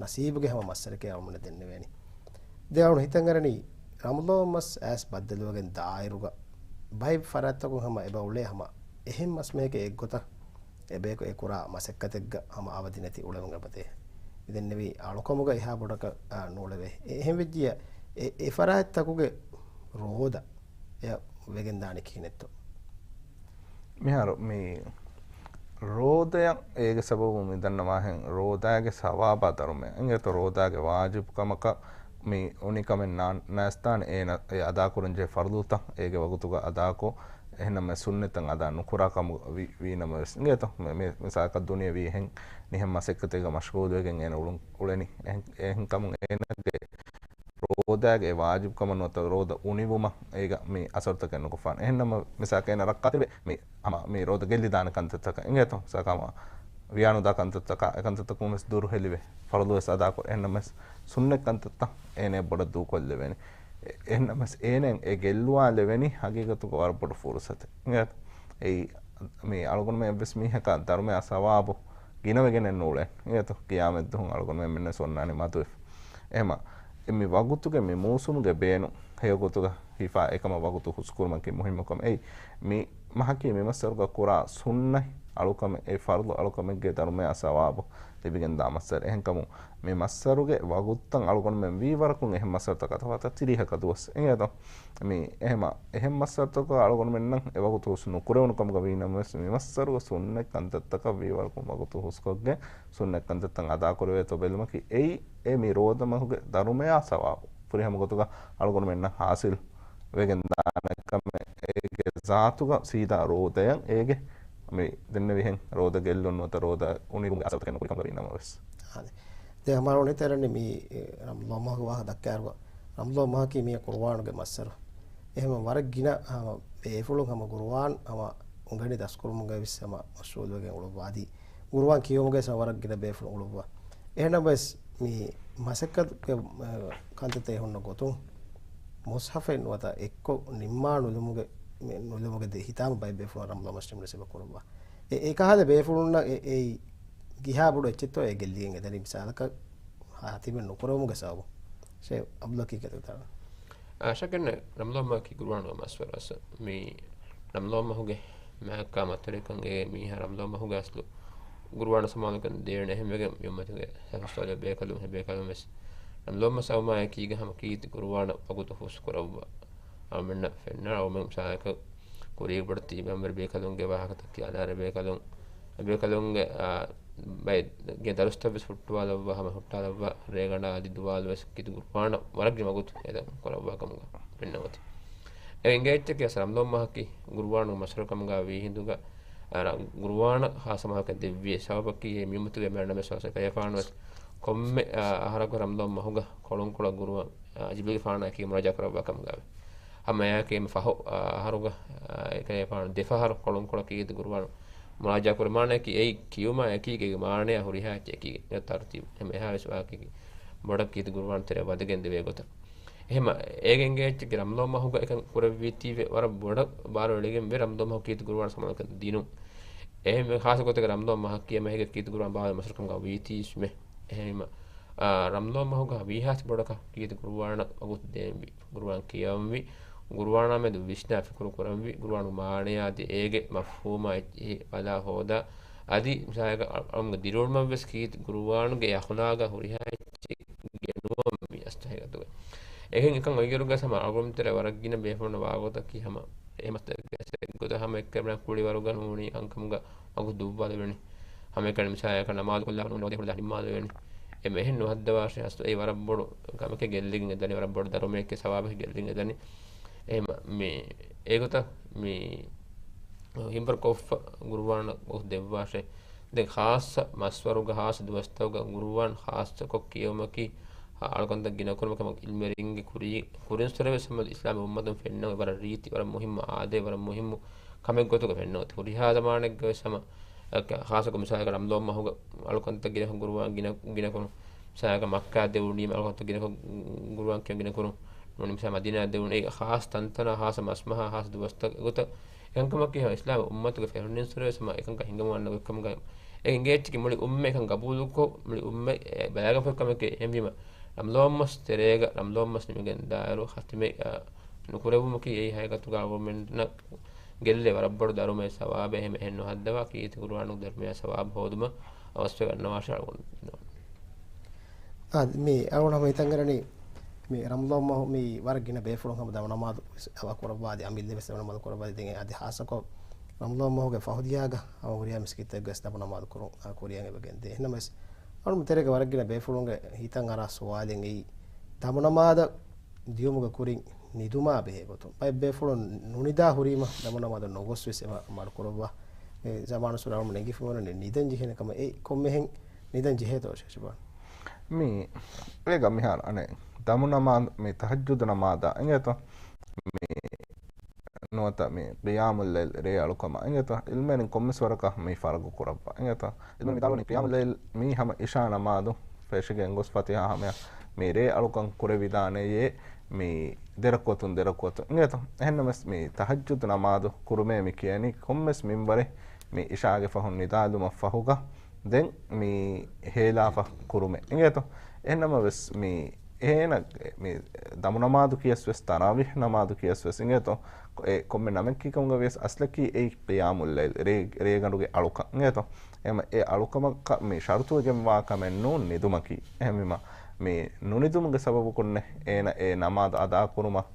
ނަސީބުގެ ހަމަ މައްސަރެކޭ އަޅުމެންނަށް ދެންނެވޭނީ. ދެ އަޅު ހިތަށް އަރަނީ ރަމްޟާން މަސް އައިސް ބައްދަލުވެގެން ދާއިރުގަ ބައެއް ފަރާތްތަކުން ހަމަ އެބަ އުޅޭ ހަމަ އެހެން މަސްމީހެކޭ އެއްގޮތަށް އެބަޔަކު އެ ކުރާ މަސައްކަތެއްގަ ހަމަ އަވަދި ނެތި އުޅެމުން އެބަދޭ. މިދެންނެވީ އަޅުކަމުގަ އެހާ ބޮޑަކަށް، އާ، ނޫޅެވޭ. އެ-، އެހެން ވެއްޖިއްޔާ އެ-، އެ ފަރާތްތަކުގެ ރޯދަ އެއަށް ވެގެން ދާނީ ކިހިނެއްތޯ؟ މިހާރު މި ރޯދަޔަށް އޭގެ ސަބަބުން މި ދަންނަވާހެން ރޯދާގެ ސަވާބާ ދަރުމަޔަށް އިނގޭތޯ ރޯދާގެ ވާޖިބު ކަމަކަށް މި އުނިކަމެއް ނާ-، ނާސްތާނެ އޭނަ އެ އަދާކުރަންޖެހޭ ފަރުޟުތައް އޭގެ ވަގުތުގަ އަދާކޮށް، އެހެންނަމަ ސުންނަތްތައް އަދާ ނުކުރާ ކަމު ވީ، ވީނަމަވެސް އިނގޭތޯ މި، މި، މިސާލަކަށް ދުނިޔެވީ އެހެން ނިހެން މަސައްކަތެއްގަ މަޝްޣޫލުވެގެން އޭނަ އުޅުން، އުޅެނީ. އެހެން، އެހެންކަމުން އޭނަގެ ރޯދާގެ ވާޖިބު ކަމަށް ނުވަތަ ރޯދަ އުނިވުމަށް އޭގަ މި އަސަރުތަކެއް ނުކޮށްފާނެ. އެހެންނަމަ މިސާލަކަށް އޭނަ ރައްކާތެރިވެ މި ހަމަ މި ރޯދަ ގެއްލިދާނެ ކަންތައްތަކަށް އިނގޭތޯ. މިސާލަކަށް ހަމަ ވިޔާނުދާ ކަންތައްތަކާ، އެ ކަންތައްތަކުން ވެސް ދުރުހެލިވެ، ފަރުޟު ވެސް އަދާކޮށް، އެހެންނަމަވެސް ސުންނަތް ކަންތައްތައް އޭނަ ބޮޑަށް ދޫކޮށްލެވޭނެ. އެ-، އެހެންނަމަވެސް އޭނަ އެ ގެއްލުވާލެވެނީ ހަގީގަތުގަ ވަރަށް ބޮޑު ފުރުސަތެއް. އިނގޭތޯ؟ އެއީ މި އަޅުގަނޑުމެން އެއްވެސް މީހަކާ ދަރުމަޔާ ސަވާބު ގިނަވެގެނެއް ނޫޅޭ. އިނގޭތޯ؟ ޤިޔާމަތްދުވަހު އަޅުގަނޑުމެން މެންނަސް އޮންނާނީ މަދުވެފަ. އެހެމަ، އެ މި ވަގުތުގެ މި މޫސުމުގެ ބޭނުން ހެޔޮގޮތުގަ ހިފާ އެކަމަށް ވަގުތު ހުސްކުރުމަކީ މުހިއްމު ކަމެއް. އެއީ، މި މަހަކީ މި މައްސަރުގަ ކުރާ ސުންނަތް އަޅުކަމެއް، އެ ފަރުޟު އަޅުކަމެއްގެ ދަރުމަޔާ ސަވާބު ލިބިގެންދާ މައްސަރެއް. އެހެންކަމުން މި މައްސަރުގެ ވަގުތުތައް އަޅުގަނޑުމެން ވީ ވަރަކުން އެހެން މައްސަރުތަކާ ތަފާތު ތިރީހަކަށް ދުވަސް. އެނގޭތޯ؟ މި އެހެމަ، އެހެން މައްސަރުތަކަށް އަޅުގަނޑުމެންނަށް އެ ވަގުތު ހުސް ނުކުރެވުނު ކަމުގަ ވީނަމަވެސް، މި މައްސަރުގަ ސުންނަތް ކަންތައްތަކަށް ވީ ވަރަކުން ވަގުތު ހުސްކޮށްގެން ސުންނަތް ކަންތައްތައް އަދާކުރެވޭތޯ ބެލުމަކީ އެއީ، އެ މި ރޯދަ މަހުގެ ދަރުމަޔާ ސަވާބު ފުރިހަމަ ގޮތުގަ އަޅުގަނޑުމެންނަށް ހާސިލް ވެގެންދާނެ ކަމެއް. އޭގެ ޒާތުގަ ސީދާ ރޯދަޔަށް އޭގެ މި ދެންނެވިހެން ރޯދަ ގެއްލުން ނުވަތަ ރޯދަ އުނިވުމުގެ އަސަރުތަކެއް ނުކުރި ކަމުގަ ވީނަމަވެސް. އާދެ. ދެން ހަމަ އަޅުގަނޑު ހިތަށް އަރަނީ މި، އެ، ރަމްޟާން މަހުގެ ވާހަކަ ދައްކާއިރުގަ، ރަމްޟާން މަހަކީ މިއީ ޤުރުއާނުގެ މައްސަރު. އެހެން ވަރަށް ގިނަ، އާ، ބޭފުޅުން ހަމަ ޤުރުއާން ހަމަ އުނގެނި ދަސްކުރުމުގައި ވެސް ހަމަ މަޝްޣޫލުވެގެން އުޅުއްވާ. އަދި ޤުރުއާން ކިޔެވުމުގައި ވެސް ވަރަށް ގިނަ ބޭފުޅުން އުޅުއްވާ. އެހެންނަމަވެސް މި މަސައްކަތުގެ، އާ، ކަންތައްތައް ހުންނަ ގޮތުން މުޞްޙަފެއް ނުވަތަ އެއްކޮށް ނިންމާ ނުލުމުގެ، މި ނުލުމުގެ ދެ ހިތާމަ ބައެއް ބޭފުޅުން ރަމްޟާން މަސް ނިމުނީސް އެބަ ކުރައްވާ. އެ، އެކަހަލަ ބޭފުޅުންނަށް އެ، އެއީ ކިހާ ބޮޑު އެއްޗެއްތޯ އެ ގެއްލިގެން އެދަނީ މިސާލަކަށް ހާތިމެއް ނުކުރެވުމުގެ ސަބަބުން. ޝޭޚް އަބްދުﷲ ކީކޭތޯ ތާ؟ އާ، ޝައްކެއްނެތް، ރަމްޟާން މަހަކީ ޤުރުއާނުގެ މައްސަރު އަސް. މި ރަމްޟާން މަހުގެ މާތްކާ މަތަރިކަން އެ މީހާ ރަމްޟާން މަހުގެ އަސްލު ޤުރުއާނަށް ސަމާލުކަން ދޭނެ އެހެންވެގެން މި އުއްމަތުގެ ސަލަފު ޞާލިޙު ބޭކަލުން ހެ ބޭކަލުން ވެސް ރަމްޟާން މަސް އައުމާއެކީގަ ހަމަ ކީރިތި ޤުރުއާނަށް ވަގުތު ހުސް ކުރައްވާ. އަޅުމެންނަށް ފެންނަ އަޅުމެން މިސާލަކަށް ކުރީގެ ބޮޑެތި ޕައިމަރު ބޭކަލުންގެ ވާހަކަތައް ކިޔާލާރެ ބޭކަލުން، އެ ބޭކަލުންގެ، އާ، ބައެއްގެ ދަރުސްތައް ވެސް ހުއްޓުވާލައްވާ، ހަމަ ހުއްޓާލައްވާ، ރޭގަނޑާ އަދި ދުވާލު ވެސް ކީރިތި ޤުރުއާނަށް ވަރަށް ގިނަ ވަގުތު އެދަން ކުރައްވާ ކަމުގަ ފެންނަ އޮތީ. އެ އިނގޭ އެއްޗަކީ އަސް ރަމްޟާން މަހަކީ ޤުރުއާނުގެ މަސްރަ ކަމުގަ ވީ ހިނދުގަ، އާ، ރަ-، ޤުރުއާނަށް ޚާއްޞަ މަހަކަށް ދެއްވި ސަބަބަކީ އެ މިއުއްމަތުގެ މޭނަމެސް ވާސަ ކަޔަފާނު ވެސް ކޮންމެ، އާ، އަހަރަކު ރަމްޟާން މަހުގަ ކޮޅުންކޮޅަށް ޤުރުއާން، އާ، ޖިބްރީލްގެފާނާއެކީ މުރާޖަޢާ ކުރައްވާ ކަމުގަވެ. ހަމައެއާއެކީ އެންމެ ފަހު، އާ، އަހަރުގަ، އާ، އެކަލޭފާނު ދެފަހަރު ކޮޅުންކޮޅަށް ކީރިތި ޤުރުއާން މުރާޖަޢާ ކުރި މާނައަކީ އެއީ ކިޔުމާ އެކީގެ މާނަޔާ ހުރިހާ އެއްޗެއް އެކީގެ ތަރުތީބު. އެހެން އެހާ ވެސް ވާހަކައަކީ ބޮޑަށް ކީރިތި ޤުރުއާން ތެރެއަށް ވަދެގެން ދެވޭ ގޮތަށް. އެހެމަ އޭގެ އިނގޭ އެއްޗެއްގެ ރަމްޟާން މަހުގަ އެކަން ކުރެއްވީތީވެ ވަރަށް ބޮޑަށް ބާރު އެޅިގެން ވެ ރަމްޟާން މަހު ކީރިތި ޤުރުއާން ސަމާލުކަން ދިނުން. އެހެން ޚާއްޞަ ގޮތެއްގަ ރަމްޟާން މަހަކީ އެމަހެއްގެ ކީރިތި ޤުރުއާން ބާވާލި މަސްރަ ކަމުގަ ވީތީސްމެ. އެހެންވީމަ، އާ، ރަމްޟާން މަހުގަ ވީހާސް ބޮޑަކަށް ކީރިތި ޤުރުއާނަށް ވަގުތު ދޭންވީ. ޤުރުއާން ކިޔަންވީ، ޤުރުއާނާ މެދު ވިސްނާ ފިކުރު ކުރަންވީ، ޤުރުއާނު މާނަޔާ އަދި އޭގެ މަފްހޫމާ އެއްޗިހި ބަލާ ހޯދާ، އަދި މިސާލަކަށް އަ-، އަޅުގަނޑު ދިރިއުޅުމަށްވެސް ކީރިތި ޤުރުއާނުގެ އަޚުލާގާ ހުރިހާ އެއްޗެއް ގެނުވަންވީ އަސްލު ހަގީގަތުގަ. އެހެން އެކަން އޮތްއިރުގަ ހަމަ އަޅުގަނޑުމެން ތެރޭ ވަރަށް ގިނަ ބޭފުޅުންނަށް ވާގޮތަކީ ހަމަ އެ މައްސަލައެއްގަ ގޮތަށް ހަމަ އެއްކަމެއް ކުޅިވަރުގަ ނޫނީ ކަންކަމުގަ ވަގުތު ދުއްވާލެވެނީ. ހަމައެކަނި މިސާލަކަށް ނަމާދު ކޮށްލާފަ ނޫނީ ރޯދަ ހުޅުލާ ނިންމާލެވެނީ. އެ މެހެން ނުހައްދަވާށޭ އަސްލު އެއީ ވަރަށް ބޮޑު ކަމެކޭ ގެއްލިގެން އެދަނީ، ވަރަށް ބޮޑު ދަރުމައެކޭ ސަވާބެކޭ ގެއްލިގެން އެދަނީ. އެހެމަ މި އެގޮތަށް މި ހިނބަރު ކޮށްފަ ޤުރުއާނަށް ވަގުތު ދެއްވާށޭ. ދެން ޚާއްޞަ މަސްވަރުގަ ޚާއްޞަ ދުވަސްތަކުގަ ޤުރުއާން ޚާއްޞަކޮށް ކިޔެވުމަކީ އަޅުކަންތައް ގިނަ ކުރުމަށް ކަމަށް ޢިލްމުވެރިންގެ ކުރީ، ކުރިންސުރެ ވެސް ހަމަ އިސްލާމީ އުއްމަތުން ފެންނަ ވަރަށް ރީތި، ވަރަށް މުހިއްމު އާދައެއް، ވަރަށް މުހިއްމު ކަމެއް ގޮތުގަ ފެންނަ އޮތީ. ހުރިހާ ޒަމާނެއްގަ ވެސް ހަމަ އަ، ޚާއްޞަކޮށް މިސާލަކަށް ރަމަޟާން މަހުގަ އަޅުކަންތައް ގިނަކޮށް ޤުރުއާން ގިނަ، ގިނަކުރުން. މިސާލަކަށް މައްކާ ދެވުނީމަ އަޅުކަންތައް ގިނަކޮށް ޤުރުއާން ކިޔަން ގިނަކުރުން. ނޫނީ މިސާލަކަށް މަދީނާ ދެވުނީ އެ ޚާއްޞަ ތަންތަނާ ޚާއްޞަ މަސްމަހާ ޚާއްޞަ ދުވަސްތައް އެގޮތަށް އެކަންކަމަކީ ހަމަ އިސްލާމީ އުއްމަތުގެ ފެނުނީންސުރެ ވެސް ހަމަ އެކަންކަން ހިނގަމުން އަންނަ ގޮތްކަމުގަ އެ އިނގޭތިކި މުޅި އުއްމަތް އެކަން ގަބޫލުކޮށް، މުޅި އުއްމަތް އެ ބަލާގެންފަ ކަމެކޭ. އެހެންވީމަ، ރަމަޟާން މަސް ތެރޭގަ، ރަމަޟާން މަސް ނިމިގެން ދާއިރު ޚަތިމެއް، އަ، ނުކުރެވުމަކީ އެއީ ހަގީގަތުގަ އަޅުގަނޑުމެންނަށް ގެއްލޭ ވަރަށް ބޮޑު ދަރުމައެއް ސަވާބެއް. އެހެން، އެހެން ނުހައްދަވާ ކީރިތި ޤުރުއާނުގެ ދަރުމަޔާ ސަވާބު ހޯދުމަށް އަވަސްވެ ގަންނަވާށޭ އަޅުގަނޑު. އާ، މި އަޅުގަނޑު ހަމަ ހިތަށް އަރަނީ، މި ރަމަޟާން މަހު މި ވަރަށް ގިނަ ބޭފުޅުން ހަމަ ދަމު ނަމާދު އަދާ ކުރައްވާދި، އަމިއްލަ ވެސް ދަމު ނަމާދު ކުރައްވާދި. ދެން އަދި ޚާއްޞަކޮށް ރަމަޟާން މަހުގެ ފަހު ދިޔާގަ ހަމަ ހުރިހާ މިސްކިތްތަކުގަ ވެސް ދަމު ނަމާދު ކުރުން، އާ، ކުރިއަށް އެބަ ގެންދޭ. އެހެންނަމަވެސް، އަޅުގަނޑު ތެރޭގަ ވަރަށް ގިނަ ބޭފުޅުންގެ ހިތަށް އަރާ ސުވާލެއް އެއީ، ދަމު ނަމާދަށް ދިޔުމުގެ ކުރިން ނިދުމާ ބެހޭ ގޮތުން. ބައެއް ބޭފުޅުން ނުނިދާ ހުރީމަ ދަމު ނަމާދަށް ނުގޮސް ވެސް އެބަ މަޑުކުރައްވާ. އެ ޒަމާނު ސުރައުމު ނެގިފަ ވަނީ ނިދަން ޖެހޭނެ ކަމަށް. އެ ކޮންމެހެން ނިދަން ޖެހޭތޯ ޝަޝިބާން؟ މި އޭގަ މިހާރު އަނެއް ދަމު ނަމާދު، މި ތަހައްޖުދު ނަމާދާ އިނގޭތޯ؟ މި ނުވަތަ މި ޤިޔާމުއްލައިލް ރޭ އަޅުކަމާ އިނގޭތޯ؟ ޢިލްމުވެރިން ކޮންމެސް ވަރަކަށް މި ފަރުގު ކުރައްވާ އިނގޭތޯ؟ ޢިލްމުވެރިން ވިދާޅުވަނީ ޤިޔާމުއްލައިލް މީ ހަމަ އިޝާ ނަމާދު ފެށިގެން ގޮސް ފަތިހާ ހަމަޔަށް މި ރޭ އަޅުކަން ކުރެވިދާނެޔޭ މި ދެރަކުވަތުން ދެރަކުވަތުން އިނގޭތޯ؟ އެހެންނަމަވެސް މި ތަހައްޖުދު ނަމާދު ކުރުމޭ މި ކިޔަނީ ކޮންމެސް މިންވަރެއް މި އިޝާގެ ފަހުން ނިދާލުމަށް ފަހުގަ ދެން މި ހޭލާފަ ކުރުމެއް އިނގޭތޯ؟ އެހެންނަމަވެސް މި އޭނަ މި ދަމު ނަމާދު ކިޔަސް ވެސް، ތަރާވީޙް ނަމާދު ކިޔަސް ވެސް އިނގޭތޯ؟ އެ ކޮންމެ ނަމެއްކީ ކަމުގަ ވިޔަސް އަސްލަކީ އެއީ ޤިޔާމުއްލައިލް، ރޭ، ރޭގަނޑުގެ އަޅުކަން އިނގޭތޯ؟ އެހެން އެ އަޅުކަމަކަށް މި ޝަރުތުވެގެންވާ ކަމެއް ނޫން ނިދުމަކީ. އެހެންވީމަ، މި ނުނިދުމުގެ ސަބަބަކުންނެ އޭނަ އެ ނަމާދު އަދާ ކުރުމަށް،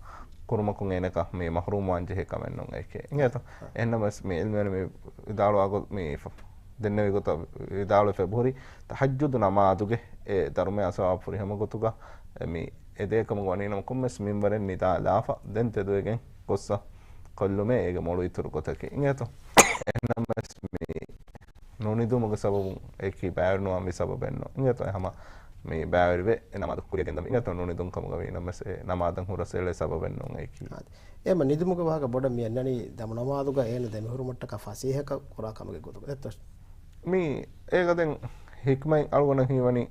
ކުރުމަކުން އޭނަކަށް މި މަޙްރޫމްވާން ޖެހޭ ކަމެއް ނޫން އެކޭ. އިނގޭތޯ؟ އެހެންނަމަވެސް މި ޢިލްމުވެރިން މި ވިދާޅުވާ ގޮ-، މި ފަ-، ދެންނެވި ގޮތަށް ވިދާޅުވެފަ އެބަހުރި، ތަހައްޖުދު ނަމާދުގެ އެ ދަރުމަޔާ ސަވާބު ފުރިހަމަ ގޮތުގަ އެ މި އެދޭ ކަމުގަ ވަނީނަމަ ކޮންމެސް މިންވަރެއް ނިދާލާފަ، ދެން ތެދުވެގެން ގޮއްސަ ކޮށްލުމޭ އޭގެ މޮޅު އިތުރު ގޮތަކީ. އިނގޭތޯ؟ އެހެންނަމަވެސް މި ނުނިދުމުގެ ސަބަބުން އެކީ ބައިވެރިނުވާ މި ސަބަބެއް ނޫން. އިނގޭތޯ؟ އެ ހަމަ މި ބައިވެރިވެ އެ ނަމާދު ކުރިއަށް ގެންދަމުން. އިނގޭތޯ؟ ނުނިދުން ކަމުގަ ވީނަމަވެސް އެ ނަމާދަށް ހުރަސް އެޅޭ ސަބަބެއް ނޫން އެކީ. އާދެ. އެ މަ ނިދުމުގެ ވާހަކަ ބޮޑަށް މި އަންނަނީ ދަމު ނަމާދުގަ އޭނަ ދެމިހުރުމަށްޓަކާ ފަސޭހަކަށް ކުރާ ކަމުގެ ގޮތުގަ. އެއްތޯ؟ މި އޭގަ ދެން ޙިކްމަތް އަޅުގަނޑަށް ހީވަނީ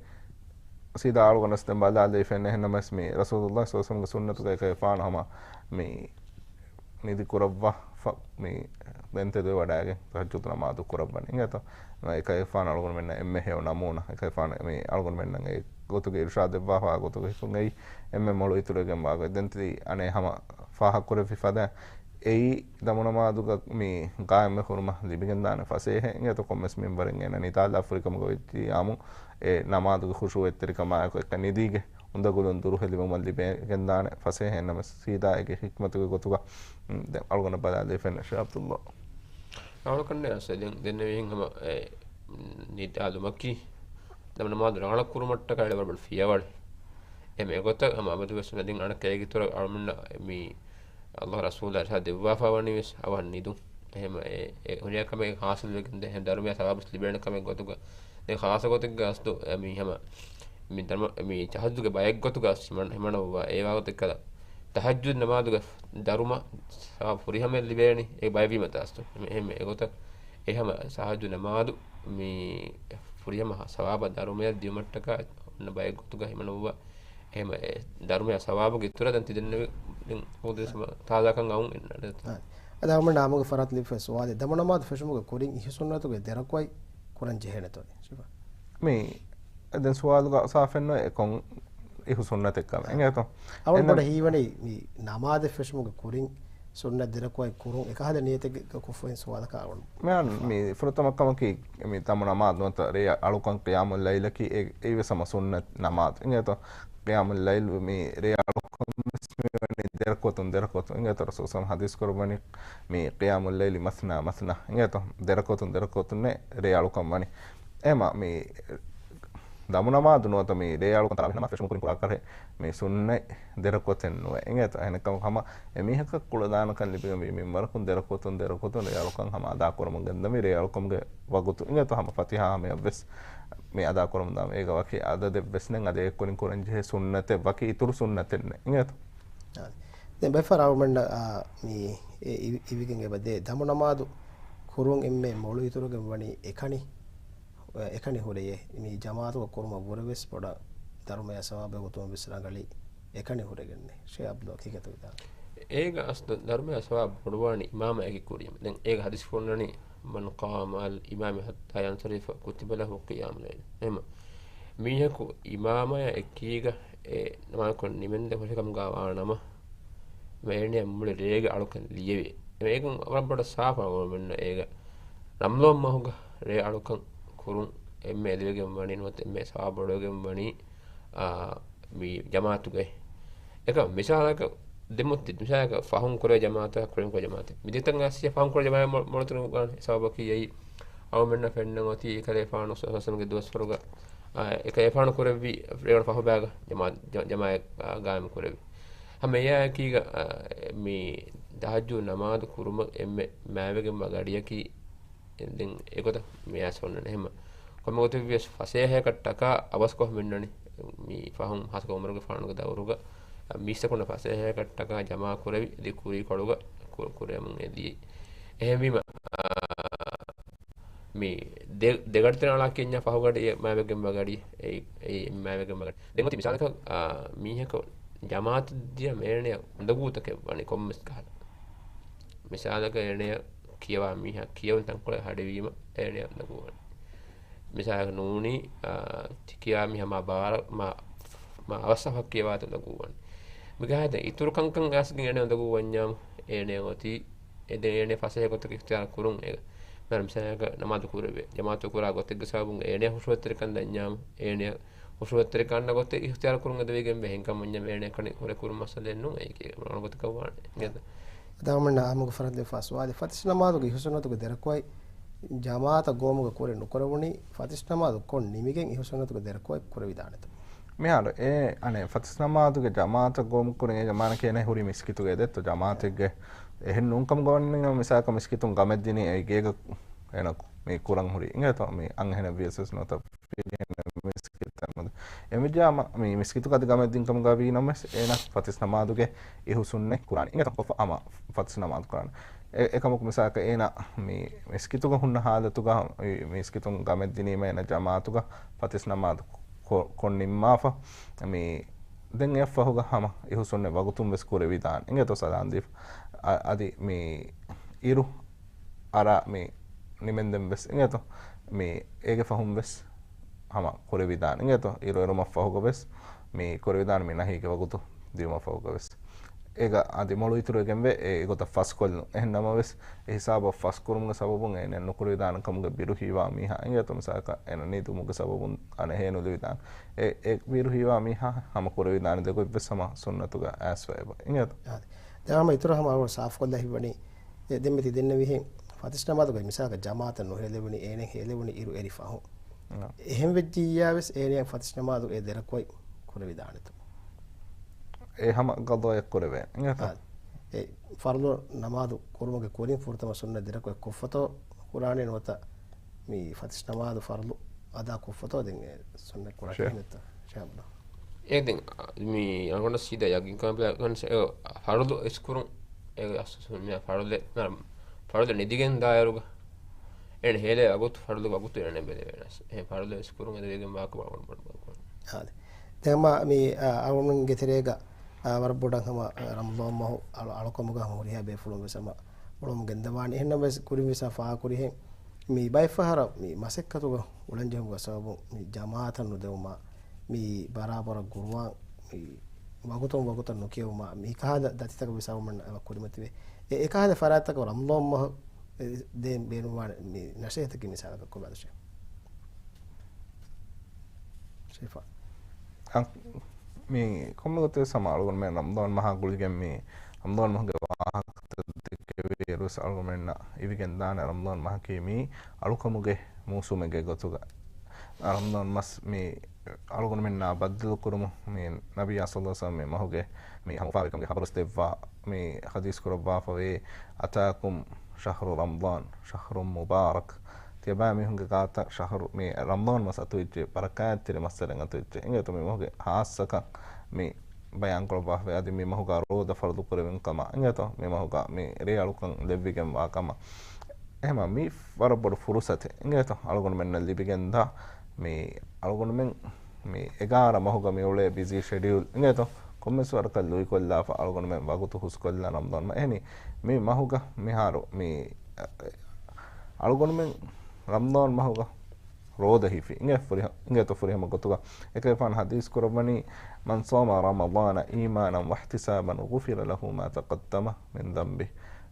ސީދާ އަޅުގަނޑަސް ދެން ބަލާލައިފެން. އެހެންނަމަވެސް މި ރަސޫލުﷲ ޞައްލަﷲު ޢަލައިހި ވަސައްލަމްގެ ސުންނަތުގައި ކައިފާނު ހަމަ މި ނިދި ކުރައްވާ ފަ-، މި ދެން ތެދުވެ ވަޑައިގެން ތަހައްޖުދު ނަމާދު ކުރައްވަނީ. އިނގޭތޯ؟ އެކައިފާނު އަޅުގަނޑުމެންނަށް އެންމެ ހެޔޮ ނަމޫނާ، އެކައިފާނު މި އަޅުގަނޑުމެންނަށް އެ ގޮތުގެ އިރުޝާދު ދެއްވާފާ ގޮތުގެ ހިތުން އެއީ އެންމެ މޮޅު އިތުރުވެގެން ވާ ގޮތް. ދެން ތި އަނެއް ހަމަ ފާހަގަކުރެއްވި ފަދަ އެއީ ދަމު ނަމާދުގަ މި ގާއިމްވެ ހުރުމަށް ލިބިގެންދާނެ ފަސޭހަ އިނގޭތޯ؟ ކޮންމެސް މިންވަރެއް އޭނަ ނިދާލާ ފުރިކަމުގަ ވެއްޖިއްޔާމު އެ ނަމާދުގެ ޚުޝޫޢަތްތެރިކަމާއެކު އެކަން ނިދީގެ އުނދަގުލުން ދުރުހެލިވުމަށް ލިބިގެންދާނެ ފަސޭހަ. އެހެންނަމަވެސް ސީދާ އޭގެ ޙިކްމަތުގެ ގޮތުގަ، މް، ދެން އަޅުގަނޑަށް ބަލާލައިފެން ޝޭޚް ޢަބްދުﷲ. ރަނގަޅަކަށް ނޭ އަސް ދެން، ދެންނެވިހެން ހަމަ، އެ، ނިދާލުމަކީ ދަމު ނަމާދު ރަނގަޅަށް ކުރުމަށްޓަކާ އެޅޭ ވަރަށް ބޮޑު ފިޔަވަޅެއް. އެހެން އެގޮތަށް ހަމަ އަބަދުވެސް ނަދިން އަނެއްކާ އޭގެ އިތުރަށް އަޅުމެންނަށް މި ﷲ ރަސޫލާ އިރުޝާދު ދެއްވާފާ ވަނީ ވެސް އަވަހަށް ނިދުން. އެހެން އެ، އެ ހުރިހާ ކަމެއް ޙާޞިލް ވެގެން ދޭ. އެހެން ދަރުމަޔާ ސަވާބު ލިބޭނެ ކަމެއް ގޮތުގަ. ދެން ޚާއްޞަ ގޮތެއްގަ އަސްލު، އެ، މި ހަމަ މި ދަރުމަ، މި ތަހައްޖުދުގެ ބައެއް ގޮތުގަ އަސް ހިމަނ-، ހިމަނައްވާ އެ ވާގޮތެއް ކަލަ. ތަހައްޖުދު ނަމާދުގެ ދަރުމަ ސަވާބު ފުރިހަމައެއް ލިބޭނީ އެ ބައެއް ވީމަ ތާސްތު. އެހެން އެގޮތަށް އެ ހަމަ ތަހައްޖުދު ނަމާދު މި ފުރިހަމަ ސަވާބަށް ދަރުމަޔަށް ދިޔުމަށްޓަކާ އޮންނަ ބައެއް ގޮތުގަ ހިމަނައްވާ. އެހެން އެ ދަރުމަޔާ ސަވާބުގެ އިތުރަށް ދެން ތި ދެންނެވި ދެން ހޯދޭ ސަމަ ތާޒާކަން އައުން އެންނަ އަ، އަދި އަހަރުމެން އާއްމުގެ ފަރާތުން ލިބިފައި ސުވާލެއް، ދަމު ނަމާދު ފެށުމުގެ ކުރިން އިހުސުންނަތުގެ ދެރަކުވަތް ކުރަން ޖެހޭނެތޯ ޝިފާ؟ މި ދެން ސުވާލުގަ ސާފެއްނުވޭ އެ ކޮން އިހު ސުންނަތެއްކަމެއް. އިނގޭތޯ؟ އަވަން އެންނަ ބޮޑަށް ހީވަނީ މި ނަމާދެއް ފެށުމުގެ ކުރިން ސުންނަތް ދެރަކުވަތް ކުރުން އެކަހަލަ ނިޔަތެއްގަ ކޮށްފައި ސުވާލަކަށް އަވަން. މިހާރު މި ފުރަތަމަ ކަމަކީ މި ދަމު ނަމާދު ނުވަތަ ރޭ އަޅުކަން ޤިޔާމުއް ލައިލަކީ އެ، އެއީވެސް ހަމަ ސުންނަތް ނަމާދު. އިނގޭތޯ؟ ޤިޔާމުއް ލައިލް މި ރޭ އަޅުކަން ވެސް މިވަނީ ދެރަކުވަތުން ދެރަކުވަތުން. އިނގޭތޯ؟ ރަސޫލު ޞައްލަﷲު ޢަލައިހި ވަސައްލަމަ ޙަދީޘް ކުރައްވަނީ މި ޤިޔާމުއް ލައިލި މަސްނާ މަސްނާ. އިނގޭތޯ؟ ދެރަކުވަތުން ދެރަކުވަތުންނޭ ރޭ އަޅުކަން ވަނީ. އެހެމަ މި ދަމު ނަމާދު ނުވަތަ މި ރޭ އަޅުކަން ތަރާވީޙް ނަމާދު ފެށުމުގެ ކުރިން ކުރާ ކަރަހެއް މި ސުންނަތް ދެރަކުވަތެއް ނުވޭ. އިނގޭތޯ؟ އެހެނެއްކަމަކު ހަމަ އެމީހަކަށް ކުޅަދާނަކަން ލިބިގެންވީ މިންވަރަކުން ދެރަކުވަތުން ދެރަކުވަތުން ރޭ އަޅުކަން ހަމަ އަދާކުރަމުން ގެންދަވީ ރޭ އަޅުކަމުގެ ވަގުތު. އިނގޭތޯ؟ ހަމަ ފަތިޙާ ހަމަޔަށްވެސް މި އަދާ ކުރަމުންދާ އޭގަ ވަކި އަދަދެއް ވެސް ނެތް، އަދި އެ ކުރިން ކުރަން ޖެހޭ ސުންނަތެއް ވަކި އިތުރު ސުންނަތެއް ނެތް. އިނގޭތޯ؟ އާ. ދެން ބައެއް ފަހަރަށް އަޅުގަނޑަށް، އާ، މި އެ އިވި-، އިވިގެން އެބަ ދޭ ދަމު ނަމާދު ކުރުން އެންމެ މޮޅު އިތުރުވެގެން ވަނީ އެކަނި، އެކަނި ހުރެޔޭ. މި ޖަމާޢަތުގަ ކުރުމަށް ވުރެ ވެސް ބޮޑަށް ދަރުމަޔާ ސަވާބެއް ގޮތުން ވެސް ރަނގަޅީ އެކަނި ހުރެގެން. ޝޭޚް ޢަބްދުﷲ ކީކޭތޯ ވިދާޅުވީ؟ އޭގަ އަސްލު ދަރުމަޔާ ސަވާބު ބޮޑުވާނީ އިމާމާއެކީ ކުރީމަ. ދެން އޭގަ ޙަދީޘްފުޅު އޮންނަނީ، "من قام الإمام حتى ينصرف كتب له قيام ليلة." އެހެންމަ މީހަކު އިމާމާއާ އެކީގަ އެ ނަމާދުކޮށް ނިމެންދެން ހުށިކަމުގަ ވާނަމަ، އެމަ އޭނަޔަށް މުޅި ރޭގެ އަޅުކަން ލިޔެވޭ. އެމަ އޭގެން ވަރަށް ބޮޑަށް ސާފު އަޅުގަނޑުމެންނަށް އޭގަ ރަމަޟާން މަހުގަ ރޭ އަޅުކަން ކުރުން އެންމެ އެދެވިގެން ވަނީ ނުވަތަ އެންމެ ސަވާބު ބޮޑުވެގެން ވަނީ، އާ، މި ޖަމާޢަތުގައި. އެކަމް މިސާލަކަށް ދެމުތި، މިސާލަކަށް ފަހުން ކުރޭ ޖަމާޢަތަކަށް ކުރިން ކުރޭ ޖަމާޢަތެއް. މި ދެތަން އައިސް ފަހުން ކުރޭ ޖަމާޢަތް މޮ-، މޮޅުތަނަކު ގާނެ ސަބަބަކީ އެއީ އަޅުމެންނަށް ފެންނަން އޮތީ އެކަލޭފާނު ސައްލަﷲ ޢަލައިހި ވަސައްލަމްގެ ދުވަސްވަރުގަ، އާ، އެކަލޭފާނު ކުރެއްވި ރޭގަނޑު ފަހު ބައިގަ ޖަމާ-، ޖަ-، ޖަމާޢަތް، އާ، ގާއިމް ކުރެއްވި. ހަމަ އެއާއެކީގަ، އާ، މި ތަހައްޖުދު ނަމާދު ކުރުމަށް އެންމެ މާތްވެގެންވާ ގަޑިއަކީ ދެން އެގޮތަށް މި އައިސް އޮންނަނީ. އެހެންމަ ކޮންމެ ގޮތެއްވިޔަސް ފަސޭހައަކަށްޓަކާ އަވަސްކޮށް މިންނަނީ މި ފަހުން ހާއްސަކޮށް ޢުމަރުގެފާނުގެ ދައުރުގަ މީސްތަކުންނަށް ފަސޭހައަކަށްޓަކާ ޖަމާ ކުރެވި، އަދި ކުރީކޮޅުގަ ކު-، ކުރެވެމުން އެދިޔައީ. އެހެންވީމަ، އާ، މި ދެ-، ދެގަޑިތަނަށް އަޅާ ކިޔަންޏާ ފަހުގަޑި އެ މާތްވެގެންވާ ގަޑި، އެ، އެ މާތްވެގެންވާ ގަޑި. ދެން އޮތީ މިސާލަކަށް، އާ، މީހަކަށް ޖަމާޢަތަށް ދިޔަ އޭނަޔަށް އުނދަގޫތަކެއް ވަނީ ކޮންމެސް ކަހަލަ. މިސާލަކަށް އޭނަޔަށް ކިޔަވާ މީހާ ކިޔެވުނު ތަންކޮޅެއް ހަޑިވީމަ އޭނަޔަށް އުނދަގޫވަނީ. މިސާލަކަށް ނޫނީ، އާ، ތި ކިޔާ މީހާ މާ ބާރަ-، މާ، މާ އަވަސް ސަފަށް ކިޔަވާތީ އުނދަގޫވަނީ. މިކަހަލަ އިތުރު ކަންކަން އައިސްގެން އޭނަ އުނދަގޫވަންޏާމު އޭނަ އޮތީ އެ ދެން އޭނަ ފަސޭހަ ގޮތަކަށް އިޚްތިޔާރު ކުރުން އޭގަ. މިހާރު މިސާލަކަށް ނަމާދު ކުރެވޭ. ޖަމާޢަތު ކުރާ ގޮތެއްގެ ސަބަބުން އޭނަ ހުށުވައްތަރިކަން ދަންޏާމު އޭނަ ހުށުވައްތަރިކަން އަންނަ ގޮތެއް އިޚްތިޔާރު ކުރުން އެދެވިގެން ވޭ. އެހެންކަމުން އޭނަ ކަނި ހުރެ ކުރު މައްސަލައެއް ނޫން އޭގެ މަން ގޮތަކަށް ވާނެ. އިނގޭތަ؟ ދަމުން އާއްމުގެ ފަރާތް ދެއްވާ ސުވާލެއް. ފަތިސް ނަމާދުގެ އިހުސުންނަތުގެ ދެރަކުވައި ޖަމާޢަތަށް ގޮވުމުގެ ކުރިން ނުކުރެވުނީ ފަތިސް ނަމާދު ކޮށް ނިމިގެން އިހުސުންނަތުގެ ދެރަކުވައި ކުރެވިދާނެތަ؟ މިހާރު އެ، އަނެއް، ފަތިސް ނަމާދުގެ ޖަމާޢަތަށް ގޮވުމުގެ ކުރިން އެ ޒަމާނަކީ އޭނަ ހުރީ މިސްކިތުގަ އެދެއްތޯ ޖަމާޢަތެއްގެ. އެހެން ނޫންކަމުގަ ވަނީ މިސާލަކަށް މިސްކިތުން ގަމެއް ދިނީ އެ ގޭގަ އޭނަ މި ކުރަން ހުރީ. އިނގޭތޯ މި އަންހެނެއް ވިޔަސް ވެސް ނުވަތަ ފިރިހެނެއް މިސްކިތަށް މަދު. އެމިޖާ މަ-، މި މިސްކިތުގަ އަދި ގަމެއް ދިން ކަމުގަ ވީ ނަމަވެސް އޭނަ ފަތިސް ނަމާދުގެ އިހުސުންނެއް ކުރާނެ. އިނގޭތޯ ކޮށްފަ ހަމަ ފަތިސް ނަމާދު ކުރާނެ. އެ-، އެކަމަކު މިސާލަކަށް އޭނަ މި މިސްކިތުގަ ހުންނަ ހާލަތުގަ މި މިސްކިތުން ގަމެއް ދިނީމަ އޭނަ ޖަމާޢަތުގަ ފަތިސް ނަމާދު ކޮ-، ކޮށް ނިންމާފަ. މި ދެން އެއަށްފަހުގަ ހަމަ އިހުސުންނެއް ވަގުތުން ވެސް ކުރެވިދާނެ. އިނގޭތޯ ސަލާން ދީފަ. އަ-، އަދި މި އިރު އަރާ މި ނިމެންދެން ވެސް އިނގޭތޯ މި އޭގެ ފަހުން ވެސް ހަމަ ކުރެވިދާނެ. އިނގޭތޯ އިރު އެރުމަށްފަހުގަ ވެސް މި ކުރެވިދާނެ މި ނަހީގެ ވަގުތު ދިޔުމަށްފަހުގަ ވެސް. އޭގަ އަދި މޮޅު އިތުރުވެގެންވޭ އެ ގޮތަށް ފަސްކޮށްލުން. އެހެން ނަމަވެސް، އެ ހިސާބަށް ފަސްކުރުމުގެ ސަބަބުން އޭނަ ނުކުރެވިދާނެ ކަމުގެ ބިރު ހީވާ މީހާ އިނގޭތޯ މިސާލަކަށް އޭނަ ނީދުމުގެ ސަބަބުން އަނެއް ހޭނުލެވިދާނެ. އެ، އެ ބިރު ހީވާ މީހާ ހަމަ ކުރެވިދާނެ ދެގޮތް ވެސް ހަމަ ސުންނަތުގަ އައިސްފަ އެބަ އިނގޭތޯ. އާދެ. ދެން ހަމަ އިތުރަށް ހަމަ އަޅުގަނޑު ސާފުކޮށްލާ ހިތްވަނީ، އެ ދެންމެ ތި ދެންނެވިހެން ފަތިސް ނަމާދުގައި މިސާލަކަށް ޖަމާޢަތަށް ނުހޭލެވުނީ އޭނަ ހޭލެވުނީ އިރު އެރި ފަހުން. އާ. އެހެން ވެއްޖިއްޔާ ވެސް އޭނަ ފަތިސް ނަމާދު އެ ދެރަކުވައި ކުރެވިދާނެތޯ؟ އެ ހަމަ ގަޟާއެއް ކުރެވޭ. އާ. އެ ފަރުޟު ނަމާދު ކުރުމުގެ ކުރިން ފުރަތަމަ ސުންނަ ދެރަކުވައި ކޮށްފަތޯ ކުރާނެ ނުވަތަ މި ފަތިސް ނަމާދު ފަރުޟު އަދާ ކޮށްފަތޯ ދެން އެ ސުންނަ ކުރާ ޝޭ. ކިހިނެއްތަ؟ ޝޭ އަބްދުﷲ. އެ ދެން މި އަޅުގަނޑަށް ސީދާ ޔަގީންކަން ބޭ-، ގަންސަ-، އެ ފަރުޟު އިސްކުރުން އެ އަސް-، މި ފަރުޟެއް، މި ފަރުޟެއް ނިދިގެން ދާއިރުގަ އޭނަ ހޭލޭ ވަގުތު ފަރުޟު ވަގުތު އޭނަ ބެލެވޭނަސް. އެ ފަރުޟު އިސްކުރުން އެދެވިގެން ވާކަ އަޅުގަނޑު ބަ-، ބަ-، ބަ-، ބަ-، އާދެ. ދެން މި، އާ، އަޅުގަނޑުގެ ތެރޭގަ، އާ، ވަރަށް ބޮޑަށް ހަމަ، އާ، ރަމަޟާން މަހު އަޅު-، އަޅުކަމުގަ ހަމަ ހުރިހާ ބޭފުޅުން ވެސް ހަމަ އުޅުމުން ގެންދަވާނެ. އެހެންނަމަވެސް ކުރިން ވެސް ފާހަގަކުރިހެން މި ބައެއްފަހަރަށް މި މަސައްކަތުގަ އުޅެންޖެހުމުގެ ސަބަބުން މި ޖަމާޢަތަށް ނުދެވުމާ، މި ބަރާބަރަށް ގުރުއާން މި ވަގުތުން ވަގުތަށް ނުކިޔެވުމާ، މިކަހަލަ ދަތިތަކަށް ވެސް އަޅުގަނޑުމެންނަށް އެބަ ކުރިމަތިވޭ. އެ، އެކަހަލަ ފަރާތްތަކަށް ރަމަޟާން މަހު، އެ، ދޭން ބޭނުންވާނެ މި ނަސޭހަތަކީ މިސާލަކަށް ކޮބާތޯ ޝޭޚް؟ ޝެފާ. އަ، މި ކޮންމެ ގޮތެއް ހަމަ އަޅުގަނޑުމެން ރަމަޟާން މަހާ ގުޅިގެން މި ރަމަޟާން މަހުގެ ވާހަކަ ދެކެވިއިރު ވެސް އަޅުގަނޑުމެންނަށް އިވިގެންދާނެ ރަމަޟާން މަހަކީ މީ އަޅުކަމުގެ މޫސުމެއްގެ ގޮތުގަ. ރަމަޟާން މަސް މި އަޅުގަނޑުމެންނާ ބައްދަލުކުރުމު މި ނަބިއްޔާ ޞައްލަﷲ ޢަލައިހި ވަސައްލަމް މި މަހުގެ މި ހަމަ އުފާވިކަމުގެ ޚަބަރު ދެއްވާ މި ޙަދީޘް ކުރައްވާފަވޭ، "أتاكم شهر رمضان شهر مبارك." ތިޔަބައިމީހުންގެ ގާތަށް ޝަހުރު މި ރަމަޟާން މަސް އަތުވެއްޖެ، ބަރަކާތްތެރި މައްސަރެއް އަތުވެއްޖެ. އިނގޭތޯ މި މަހުގެ ހާއްސަކަން މި ބަޔާންކޮޅަށްވާފައި އަދި މި މަހުގަ ރޯދަ ފަރުޟު ކުރެވެން ކަމަށް. އިނގޭތޯ މި މަހުގަ މި ރޭ އަޅުކަން ލެއްވިގެން ވާ ކަމަށް. އެހެމަ މި ވަރަށް ބޮޑު ފުރުސަތެއް. އިނގޭތޯ އަޅުގަނޑުމެންނަށް ލިބިގެންދާ މި އަޅުގަނޑުމެން މި އެގާރަ މަހުގަ މި އުޅޭ ބިޒީ ޝެޑިއުލް. އިނގޭތޯ ކޮންމެސް ވަރަކަށް ލުއިކޮށްލާފަ އަޅުގަނޑުމެން ވަގުތު ހުސްކޮށްލާ ރަމަޟާން މަ-، އެހެނީ މި މަހުގަ މިހާރު މި އަޅުގަނޑުމެން ރަމަޟާން މަހުގަ ރޯދަ ހިފި. އިނގޭ ފުރިހަ-، އިނގޭތޯ ފުރިހަމަ ގޮތުގަ އެކަލޭގެފާނު ޙަދީޘް ކުރައްވަނީ، "من صام رمضان إيمانا واحتسابا غفر له ما تقدم من ذنبه."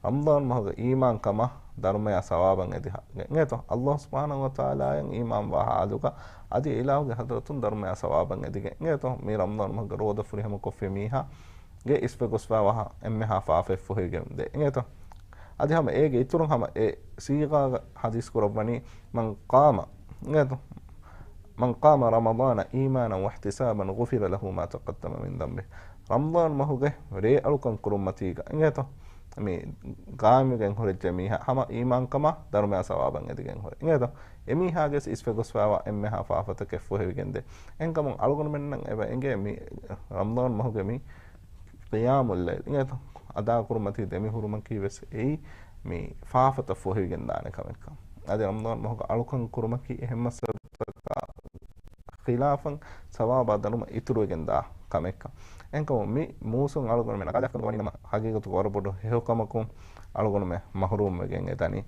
ރަމަޟާން މަހުގަ އީމާން ކަމަށް ދަރުމަޔާ ސަވާބަށް އެދި ހާ-، ގެ-، އިނގޭތޯ ﷲ ސުބްޙާނަހޫ ވަތަޢާލާއަށް އީމާން ވާ ޙާލުގަ އަދި އިލާހުގެ ޙަޟްރަތުން ދަރުމަޔާ ސަވާބަށް އެދިގެން. އިނގޭތޯ މި ރަމަޟާން މަހުގަ ރޯދަ ފުރިހަމަ ކޮށްފި މީހާ ގެ އިސްވެ ގޮސްފާވާ އެންމެހާ ފާފައެއް ފޮހެވިގެން ދޭ. އިނގޭތޯ؟ އަދި ހަމަ އޭގެ އިތުރުން ހަމަ އެ ސީޣާގަ ޙަދީޘް ކުރައްވަނީ، "من قام"، އިނގޭތޯ؟ "من قام رمضان إيمانا واحتسابا غفر له ما تقدم من ذنبه." ރަމަޟާން މަހުގެ ރޭ އަޅުކަން ކުރުމަތީގަ، އިނގޭތޯ؟ މި ގާއިމްވެގެން ހުރެއްޖެ މީހާ ހަމަ އީމާންކަމާ ދަރުމަޔާ ސަވާބަށް އެދިގެން ހުރެ. އިނގޭތޯ؟ އެމީހާގެ އިސްވެ ގޮސްފާވާ އެންމެހާ ފާފަތަކެއް ފޮހެވިގެން ދޭ. އެހެންކަމުން އަޅުގަނޑުމެންނަށް އެބަ އެނގޭ މި ރަމަޟާން މަހުގެ މި ޤިޔާމުއްލައިލް އިނގޭތޯ؟ އަދާކުރުމަތީ ދެމިހުރުމަކީ ވެސް އެއީ މި ފާފަތައް ފޮހެވިގެން ދާނެ ކަމެއްކަން. އަދި ރަމަޟާން މަހުގަ އަޅުކަން ކުރުމަކީ އެހެން މައްސަލަތަކާ ޚިލާފަށް ސަވާބާ ދަރުމަ އިތުރުވެގެން ދާ ކަމެއްކަން. އެހެންކަމުން މި މޫސުން އަޅުގަނޑުމެން ނަގާލާފަ ވަނީ ނަމަ ހަގީގަތުގަ ވަރަށް ބޮޑު ހެޔޮކަމަކުން އަޅުގަނޑުމެން މަޙްރޫމްވެގެން އެދަނީ.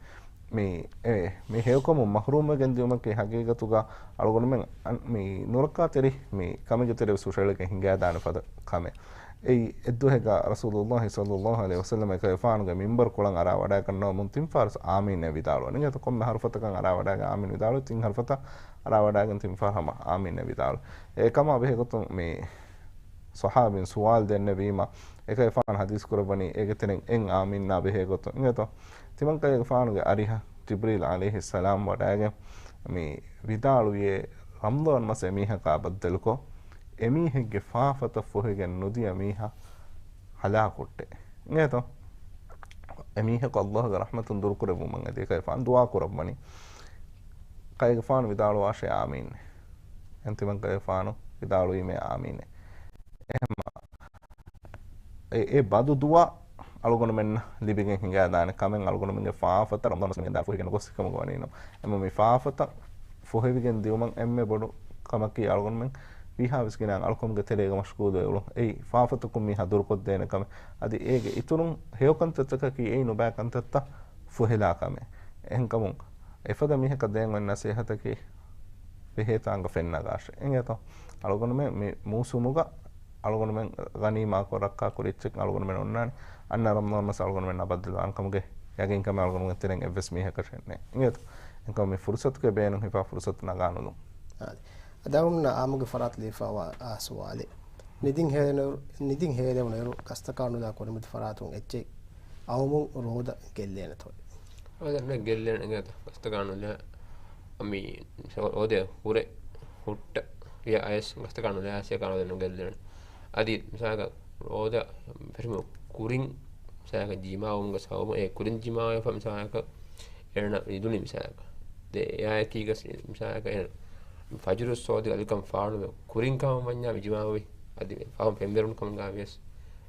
މި، އެ، މި ހެޔޮކަމުން މަޙްރޫމްވެގެން ދިޔުމަކީ ހަގީގަތުގަ އަޅުގަނޑުމެން އަން-، މި ނުރައްކާތެރި މި ކަމެއްގެ ތެރެ ވެސް ހުށައެޅިގެން ހިނގައިދާނެ ފަދަ ކަމެއް. އެއީ، އެއްދުވަހެއްގަ ރަސޫލުﷲ ޞައްލަﷲ ޢަލައިހި ވަސައްލަމަ އެކަލޭގެފާނުގެ މިންބަރު ކޮޅަށް އަރާ ވަޑައިގަންނަވަމުން ތިން ފަހަރު އާމީން އެ ވިދާޅުވަނީ. އިނގޭތޯ ކޮންމެ ހަރުފަތަކަށް އަރާ ވަޑައިގަން އާމީން ވިދާޅުވި، ތިން ހަރުފަތަށް އަރާ ވަޑައިގެން ތިން ފަހަރު ހަމަ އާމީން އެ ވިދާޅުވި. އެކަމާ ބެހޭގޮތުން މި ޞަޙާބީން ސުވާލު ދެންނެވީމަ، އެކަލޭގެފާނު ޙަދީޘް ކުރައްވަނީ، އޭގެ ތެރެއިން އެއް އާމީންނާ ބެހޭގޮތުން. އިނގޭތޯ ތިމަންކަލޭގެފާނުގެ އަރިހަށް ޖިބްރީލް ޢަލައިހިއްސަލާމް ވަޑައިގެން މި ވިދާޅުވިއޭ، ރަމަޟާން މަސް އެމީހަކާ ބައްދަލުކޮށް، އެމީހެއްގެ ފާފަތައް ފޮހެގެން ނުދިޔަ މީހާ ހަލާކު ހުއްޓޭ. އިނގޭތޯ؟ އެމީހަކު ﷲގެ ރަޙްމަތުން ދުރުކުރެއްވުމަށް އެދި އެކަލޭގެފާނު ދުޢާ ކުރައްވަނީ. ކަލޭގެފާނު ވިދާޅުވާށޭ އާމީން. އެހެން ތިމަންކަލޭގެފާނު ވިދާޅުވީމޭ އާމީން. އެހެމަ އެ، އެ ބަދު ދުޢާ އަޅުގަނޑުމެންނަށް ލިބިގެން ހިނގައިދާނެ ކަމެއް އަޅުގަނޑުމެންގެ ފާފަތައް ރަމަޟާން މަސް މިގެންދާ ފޮހެގެން ނުގޮސް ކަމުގަ ވަނީ ނޫން. އެމަ މި ފާފަތައް ފޮހެވިގެން ދިއުމަށް އެންމެ ބޮޑު ކަމަކީ އަޅުގަނޑުމެން ވީހާވެސް ގިނައިން އަޅުކަމުގެ ތެރޭގަ މަޝްޣޫލުވެ އުޅުން. އެއީ ފާފަތަކުން މީހާ ދުރުކޮށްދޭނެ ކަމެއް. އަދި އޭގެ އިތުރުން ހެޔޮކަންތައްތަކަކީ އެއީ ނުބައި ކަންތައްތައް ފޮހެލާ ކަމެއް. އެހެންކަމުން އެފަދަ މީހަކަށް ދޭން އޮތް ނަސޭހަތަކީ ބެހޭ ތާނގަ ފެންނަގާށޭ. އިނގޭތޯ؟ އަޅުގަނޑުމެން މި މޫސުމުގަ އަޅުގަނޑުމެން ޣަނީމާކޮށް ރައްކާކުރި އެއްޗެއް އަޅުގަނޑުމެން އޮންނާނެ. އަންނަ ރަމަޟާން މަސް އަޅުގަނޑުމެންނާ ބައްދަލުވާން ކަމުގެ ޔަގީންކަމެއް އަޅުގަނޑުމެން ތެރެއިން އެއްވެސް މީހަކަށެއް ނެތް. އިނގޭތޯ؟ އެހެންކަމުން މި ފުރުސަތުގެ ބޭނުން ހިފާ ފުރުސަތު ނަގާނުލުން. އާދެ. އަދި އަޅުގަނޑުމެންނަށް އާއްމުގެ ފަރާތު ލިބިފައިވާ އާ ސުވާލެއް. ނިދިން ހޭލެވުނުއިރު، ނިދިން ހޭލެވުނުއިރު ގަސްތަކާ ނުލާ ކުރިމަތި ފަރާތުން އެއްޗެއް އައުމުން ރޯދަ ގެއްލޭނެތޯ؟ ރޯދަ ނަ ގެއްލޭނެ އިނގޭތޯ؟ ގަސްތަކާ ނުލާ މި ރޯދަ ހުރެ ހުއްޓަ ވިޔަ އަޔަސް ގަސްތަކާ ނުލާ އަޔަސް ކާ ރޯދަ ނުގެއްލޭނެ. އަދި މިސާލަކަށް ރޯދަ ފެށުމު ކުރިން މިސާލަކަށް ޖިމާވުމުގެ ސަބަބުން އެ ކުރިން ޖިމާވެފަ މިސާލަކަށް އޭނަ ނިދުނީ މިސާލަކަށް. ދެ އެއާއެކީގަސް މިސާލަކަށް އޭނަ ފަޖުރު ސޯދި އަލިކަން ފާޅުމެ ކުރިން ކަމަށް ވަންޏާ މި ޖިމާވި އަދި ފަހުން ފެންވެރުނު ކަމުގަ ވިޔަސް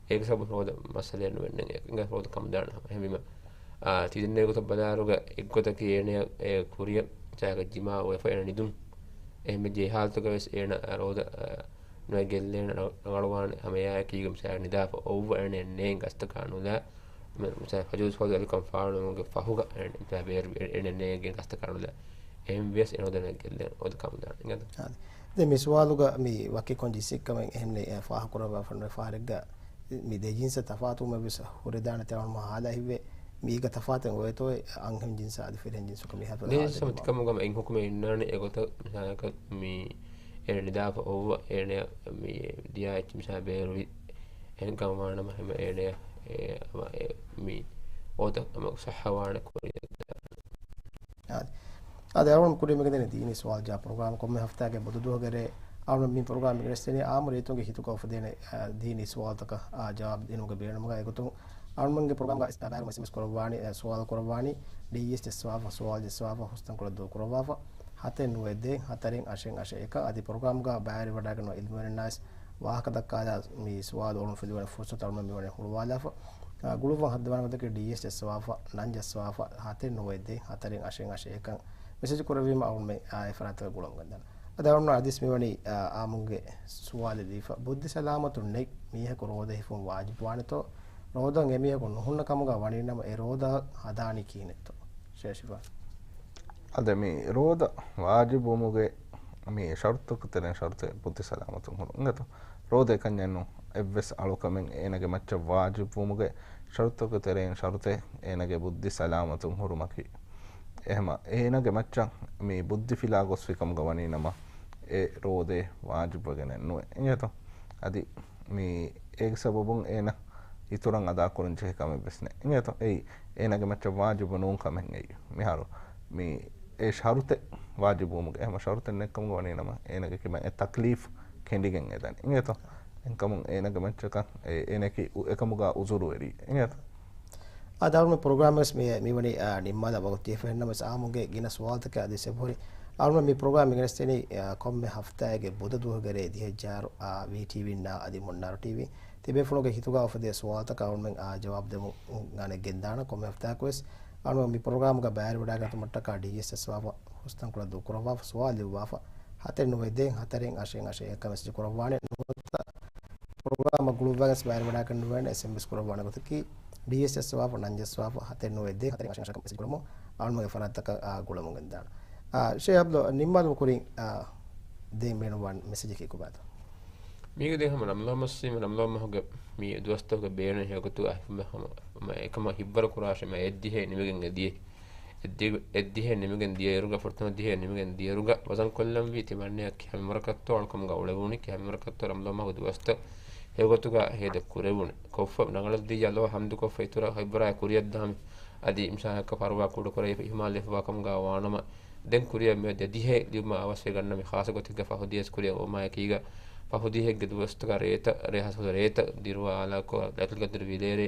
އޭގެ ސަބަބުން ރޯދަ މައްސަލައެއް ނުވެންނެން އެ އިނގޭ ރޯދަ ކަމުދާނެ ހަމަ. އެހެންވީމަ، އާ، ތި ދެންނެވި ގޮތަށް ބަލާއިރުގަ އެއްގޮތަކީ އޭނަ އެ ކުރިޔަށް މިސާލަކަށް ޖިމާ އޮވެފަ އޭނަ ނިދުން. އެހެންވެއްޖެ އެ ހާލަތުގަ ވެސް އޭނަ ރޯދަ، އާ، ނުގެއްލޭނެ ރަ-، ރަނގަޅުވާނެ ހަމަ އެއާއެކީގަ މިސާލަކަށް ނިދާފަ އޮއްވަ އޭނަ ނޭނގެ ގަސްތަކާ ނުލާ މި-، މިސާލަކަށް ފަޖުރު ސޯދި އަލިކަން ފާޅުވުމުގެ ފަހުގަ އެ-، މިސާލަކަށް ބޭރު އެ-، އެނެއް ނޭނގެ ގަސްތަކާ ނުލާ. އެހެން ވިޔަސް އެ ރޯދަ ނުގެއްލޭނެ ރޯދަ ކަމުދާނެ. އިނގޭތޯ؟ އާދެ. ދެން މި ސުވާލުގަ މި ވަކި ކޮން ޖިންސެއްކަމެއް އެހެންނެއް ފާހަގަކުރައްވާފަ ނުވޭ. ފަހަރެއްގަ މި ދެ ޖިންސަށް ތަފާތުވުމެއް ވެސް ހުރެދާނެ ތެރެއިން ހާލާ ހިތްވޭ. މީގަ ތަފާތެއް އޮވޭތޯއޭ އަންހެން ޖިންސާ އަދި ފިރިހެން ޖިންސުގަ މި ހަރު ދެ ޖިންސް ހަމަ ތިކަމުގަ އެއް ހުކުމެއް އިންނާނެ. އެގޮތަށް މިސާލަކަށް މި އޭނަ ނިދާފަ އޮއްވަ އޭނަ މި ދިޔާ އެއްޗި މިސާ ބޭރުވި އެހެން ކަމަށް ވާނަމަ ހަމަ އޭނަ އެ، ހަމަ އެ މި އޯތަ ހަމަ ސައްހަވާނެ ކުރިޔަށް. އާދެ. އާދެ، އަޅުގަނޑު ކުރިމަގެ ދެން ދީނީ ސުވާލު ޖާ ޕްރޮގްރާމް ކޮންމެ ހަފްތާގެ ބުދު ދުވަހުގެ ރޭ އަޅުގަނޑު މި ޕްރޮގްރާމް ގެނެސްދެނީ އާއްމު ރައްޔިތުންގެ ހިތުގަ އުފެދޭނެ، އާ، ދީނީ ސުވާލުތަކަށް، އާ، ޖަވާބު ދިނުމުގެ ބޭނުމުގަ. އެގޮތުން އަޅުމެންގެ ޕްރޮގްރާމްގަ ބައިވެރި އެސްއެމްއެސް ކުރައްވާނީ، އެ، ސުވާލު ކުރައްވާނީ، ޑީއީއެސް ޖައްސަވާފަ، ސުވާލު ޖައްސަވާފަ، ހުސްތަންކޮޅަށް ދޫކުރައްވާފަ، ހަތެއް ނުވައެއް ދޭއް ހަތަރެއް އަށެއް އަށެއް އެކަށް. އަދި ޕްރޮގްރާމްގަ ބައިވެރިވެވަޑައިގަންނަވާ ޢިލްމުވެރިންނާ ވެސް ވާހަކަ ދައްކާލާ މި ސުވާލު އޮޅުން ފެލިވަނީ ފުރުސަތު އަޅުމެން މިވަނީ ހުޅުވާލާފަ. އާ، ގުޅުއްވަން ހައްދަވާނެ ގޮތަކީ ޑީއީއެސް ޖައްސަވާފަ، ނަން ޖައްސަވާފަ، ހަތެއް ނުވައެއް ދޭއް ހަތަރެއް އަށެއް އަށެއް އެކަން މެސެޖް ކުރެއްވީމަ އަޅުމެން އާ އެ ފަރާތަކަށް ގުޅަމުން ގެންދާނެ. އަދި އަޅުމެން އަދިސް މިވަނީ، އާ، އާއްމުންގެ ސުވާލެއް ލިޔެފަ، ބުއްދި ސަލާމަތުން ނެތް މީހަކު ރޯދަ ހިފުން ވާޖިބުވާނެތޯ؟ ރޯދަ އެމީހަކު ނުހުންނަ ކަމުގަ ވަނީނަމަ އެ ރޯދަ ހަދާނީ ކިހިނެއްތޯ؟ ޝޭޝިފާ. އަދެ މި ރޯދަ ވާޖިބުވުމުގެ މި ޝަރުތަކު ތެރެއިން ޝަރުތެއް ބުއްދި ސަލާމަތުން ހުރުން އިނގޭތޯ؟ ރޯދަ އެކަންޏެއް ނޫން. އެއްވެސް އަޅުކަމެއް އޭނަގެ މައްޗަށް ވާޖިބުވުމުގެ ޝަރުތަކު ތެރެއިން ޝަރުތެއް އޭނަގެ ބުއްދި ސަލާމަތުން ހުރުމަކީ. އެހެމަ އޭނަގެ މައްޗަށް މި ބުއްދި ފިލާ ގޮސްފި ކަމުގަ ވަނީ ނަމަ، އެ ރޯދައެއް ވާޖިބުވެގެނެއް ނުވޭ އިނގޭތޯ؟ އަދި މި އޭގެ ސަބަބުން އޭނަ އިތުރަށް އަދާ ކުރަން ޖެހޭ ކަމެއް ވެސް ނެތް އިނގޭތޯ؟ އެއީ އޭނަގެ މައްޗަށް ވާޖިބު ނޫން ކަމެއް އެއީ. މިހާރު މި އެ ޝަރުތެއް ވާޖިބުވުމުގެ އެހެމަ ޝަރުތެއް ނެތްކަމުގަ ވަނީ ނަމަ، އޭނަގެ ކިބައިން އެ ތަކްލީފް ކެނޑިގެން އެދަނީ އިނގޭތޯ؟ އެހެންކަމުން އޭނަގެ މައްޗަކަށް އެ، އޭނައަކީ އު-، އެކަމުގަ އުޒުރުވެރި އިނގޭތޯ؟ އާ، ދާރުމެ ޕްރޮގްރާމް ވެސް މި، މިވަނީ، އާ، ނިންމާލާ ވަގުތު ދިޔަފަ ހެންނަމަވެސް އާއްމުންގެ ގިނަ ސުވާލުތަކެއް އަދި ސެބުހުރި. އަޅުމެން މި ޕްރޮގްރާމް މިގެނެސްދެނީ، އާ، ކޮންމެ ހަފްތާއެއްގެ ބުދަ ދުވަހުގެ ރޭ ދިހައެއްޖާރު، އާ، ވީޓީވީންނާ އަދި މުންނާރު ޓީވީ. ތިބޭފުޅުންގެ ހިތުގަ އުފެދޭ ސުވާލުތަކަށް އަޅުމެން، އާ، ޖަވާބު ދެމުން ގާނެ ގެންދާނަ. ކޮންމެ ހަފްތާއަކުވެސް އަޅުމެން މި ޕްރޮގްރާމްގަ ބައިވެރިވަޑައިގަތުމަށްޓަކާ ޑީއެސް ޖައްސަވާފަ، ހުސްތަންކޮޅަށް ދޫކުރައްވާފަ، ސުވާލު ލިޔުއްވާފަ، ހަތެއް ނުވައެއް ދޭއް ހަތަރެއް އަށެއް އަށެއް އެކަން މެސެޖް ކުރައްވާނެ. ނުވަތަ ޕްރޮގްރާމަށް ގުޅުއްވާގެން ބައިވެރިވަޑައިގަންނަވާނެ އެސްއެމްއެސް ކުރައްވާނެ ގޮތަކީ، ޑީއެސް ޖައްސަވާފަ، ނަން ޖައްސަވާފަ، ހަތެއް ނުވައެއް ދޭއް ހަތަރެއް އަށެއް އަށެއް އެކަން މެސެޖް ކުރަމުން އަޅުމެންގެ ފަރާތްތަކަށް، އާ، ގުޅަމުން ގެންދާނަ. އާ، ޝޭޚް އަބްދު، ނިންމާލުމުގެ ކުރިން، އާ، ދެން ބޭނުންވާން މެސެޖަކީ ކޮބާތޯ؟ މީގެ ދެން ހަމަ ރަމަޟާން މަސް، މި ރަމަޟާން މަހުގެ މި ދުވަސްތަކުގެ ބޭނުން ހެޔޮގޮތުގަ ހަމަ، ހަމަ އެކަމަށް ހިތްވަރު ކުރާށޭ، މި އެއްދިހައެއް ނިމިގެން އެދިޔަ. އެއްދި-، އެއްދިހައެއް ނިމިގެން ދިޔައިރުގަ، ފުރަތަމަ ދިހައެއް ނިމިގެން ދިޔައިރުގަ ވަޒަން ކޮށްލަންވީ ތިމަންނަޔަށް ކިހާ މިންވަރަކަށްތޯ އަޅުކަމުގަ އުޅެވުނީ، ކިހާ މިންވަރަކަށްތޯ ރަމަޟާން މަހުގެ ދުވަސްތައް ހެޔޮގޮތުގަ ހޭދަ ކުރެވުނީ. ކޮށްފަ ނަގަޅަށް ދިޔަ އަލްލާހަށް ޙަމްދުކޮށްފަ އިތުރަށް ހިތްވަރާއެއް ކުރިއަށްދާނެ. އަދި އިންސާނަކަށް ފަރުވާ ކުޑަކުރެވި އިހުމާލުވެފަވާ ކަމުގަ ވާނަމަ، ދެން ކުރިއަށް މި ދެދިހައެއް ލިޔުމަށް އަވަސްވެގަންނަވާ މި ޚާއްޞަ ގޮތެއްގަ ފަހު ދިހައެއް ކުރިއަށް އޮވުމާއެކީގަ، ފަހު ދިހައެއްގެ ދުވަސްތަކަށް ރޭތައް، ރޭ ހާސްކޮށް ރޭތައް ދިރުވާ އާލާކޮށް، ލައިލަތުލް ޤަދްރު ވިލޭރޭ،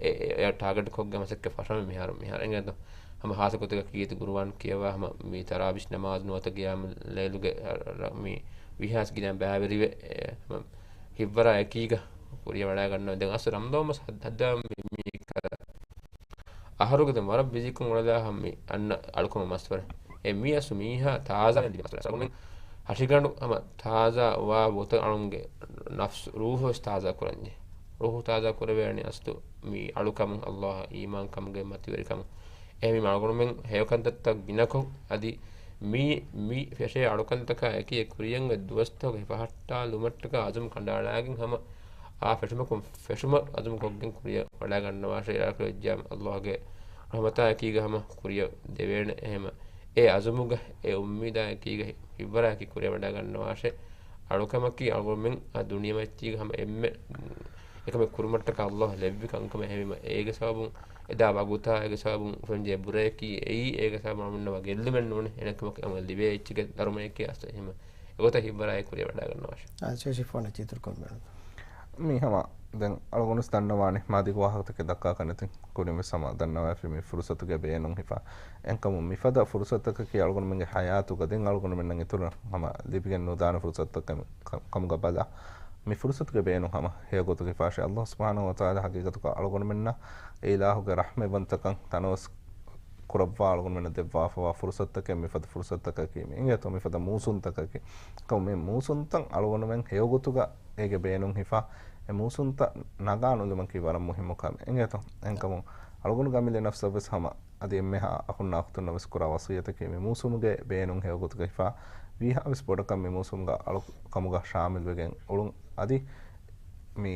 އެ، އެ، އެ ޓާގެޓް ކޮށްގެން މަސައްކަތް ފަށަމެ މިހާރު، މިހާރު އެނގޭތޯ؟ ހަމަ ޚާއްޞަ ގޮތަކަށް ކީރިތި ޤުރުއާން ކިޔަވާ، ހަމަ މި ތަރާވީހް ނަމާޒު ނުވަތަ ޤިޔާމު ލައިލުގެ ރަ-، ރަ-، މި ވީހާސް ގިނަ ބައިވެރިވެ، އެ، ހަމަ ހިތްވަރާ އެކީގަ ކުރިއަށް ވަޑައިގަންނަވާ. ދެން އަސްލު ރަމަޟާން މަސް ހައްދަ-، ހައްދަވަން މި، މި ކަ-، އަހަރުގެ ދެން ވަރަށް ބިޒީކޮށް އުޅެލާ ހަމަ މި އަންނަ އަޅުކަމަށް މަސްވަރެއް. އެ މީ އަސްލު މީހާ ތާޒާ ލިބި މަސްވަރެއް. އަޅުގަނޑުމެން ހަށިގަނޑު ހަމަ ތާޒާ ވާ ގޮތަށް އަޅުގަނޑުގެ ނަފްސު، ރޫޙު ވެސް ތާޒާ ކުރަންޖެހޭ. ރޫޙު ތާޒާ ކުރެވޭނީ އަސްލު މި އަޅުކަމުން، އަލްލާހަށް އީމާންކަމުގެ މަތިވެރިކަމުން. އެހެންވީމަ އަޅުގަނޑުމެން ހެޔޮކަންތައްތައް ގިނަކޮށް، އަދި މި، މި ފެށޭ އަޅުކަންތަކާ އެކީ އެ ކުރިއަށް އޮތް ދުވަސްތަކުގެ ހިފަހައްޓާލުމަށްޓަކާ އަޒުމް ކަނޑައަޅާގެން ހަމަ އާ ފެށުމަކުން ފެށުމަށް އަޒުމް ކޮށްގެން ކުރިއަށް ވަޑައިގަންނަވާށޭ. އިރާދަކުރެއްވިއްޔާ އަލްލާހުގެ ރަޙްމަތާ އެކީގަ ހަމަ ކުރިއަށް ދެވޭނެ. އެހެމަ އެ އަޒުމުގަ އެ އުއްމީދާ އެކީގަ ހިތްވަރާއެކީ ކުރިއަށް ވަޑައިގަންނަވާށޭ. އަޅުކަމަކީ އަޅުގަނޑުމެން އަ ދުނިޔެމައްޗީގަ ހަމަ އެންމެ އެކަމެއް ކުރުމަށްޓަކާ އަލްލާހު ލެއްވި ކަންކަމެއް. އެހެންވީމަ އޭގެ ސަބަބުން އެދާ ވަގުތާ އޭގެ ސަބަބުން އުފެންޖެހޭ ބުރަޔަކީ އެއީ އޭގެ ސަބަބުން އަޅުގަނޑުމެންނަށް ގެއްލުމެއް ނޫނޭ. އެނެއްކަމަކު އަޅުގަނޑު ލިބޭ އެއްޗެއްގެ ދަރުމަޔަކީ އަސްލު އެހެންވީމަ އެގޮތަށް ހިތްވަރާއެކީ ކުރިއަށް ވަޑައިގަންނަވާށޭ. އާ، ޝޭޚް ޝިފާން އެއްޗިހިތުރުކޮށް މި ހަމަ ދެން އަޅުގަނޑުވެސް ދަންނަވާނެ، މާދީގެ ވާހަކަތަކެއް ދައްކާކަށް ނެތި ކުރިންވެސް ހަމަ ދަންނަވައިފި މި ފުރުސަތުގެ ބޭނުން ހިފާ. އެހެންކަމުން މިފަދަ ފުރުސަތަކަކީ އަޅުގަނޑުމެންގެ ޙަޔާތުގަ ދެން އަޅުގަނޑުމެންނަށް އިތުރަށް ހަމަ ލިބިގެން ނުދާނެ ފުރުސަތަކެއް ކަ-، ކަމުގަ ބަލާ. މި ފުރުސަތުގެ ބޭނުން ހަމަ ހެޔޮގޮތުގަ ހިފާށޭ. އަލްލާހު ސުބްޙާނަހޫ ވަތަޢާލާ ޙަޤީޤަތުގަ އަޅުގަނޑުމެންނަށް އެ އިލާހުގެ ރަޙްމަތްވަންތަކަން ތަނަވަސް ކުރައްވާ އަޅުގަނޑުމެންނަށް ދެއްވާފަވާ ފުރުސަތުތަކެއް މިފަދަ ފުރުސަތުތަކަކީ މި އިނގޭތޯ، މިފަދަ މޫސުންތަކަކީ. ކަމު މި މޫސުންތައް އަޅުގަނޑުމެން ހެޔޮގޮތުގަ އޭގެ ބޭނުން ހިފާ، އެ މޫސުންތައް ނަގާ ނުލުމަކީ ވަރަށް މުހިއްމު ކަމެއް އިނގޭތޯ. އެހެންކަމުން އަޅުގަނޑުގެ އަމިއްލަ ނަފްސަށްވެސް ހަމަ އަދި އެންމެހާ އަޚުންނާ އުޚްތުންނަށް ވެސް ކުރާ ވަޞިއްޔަތަކީ މި މޫސުމުގެ ބޭނުން ހެޔޮގޮތުގަ ހިފާ، ވީހާވެސް ބޮޑަކަށް މި މޫސުމުގަ އަޅުކަމުގަ ޝާމިލްވެގެން އުޅުން. އަދި މި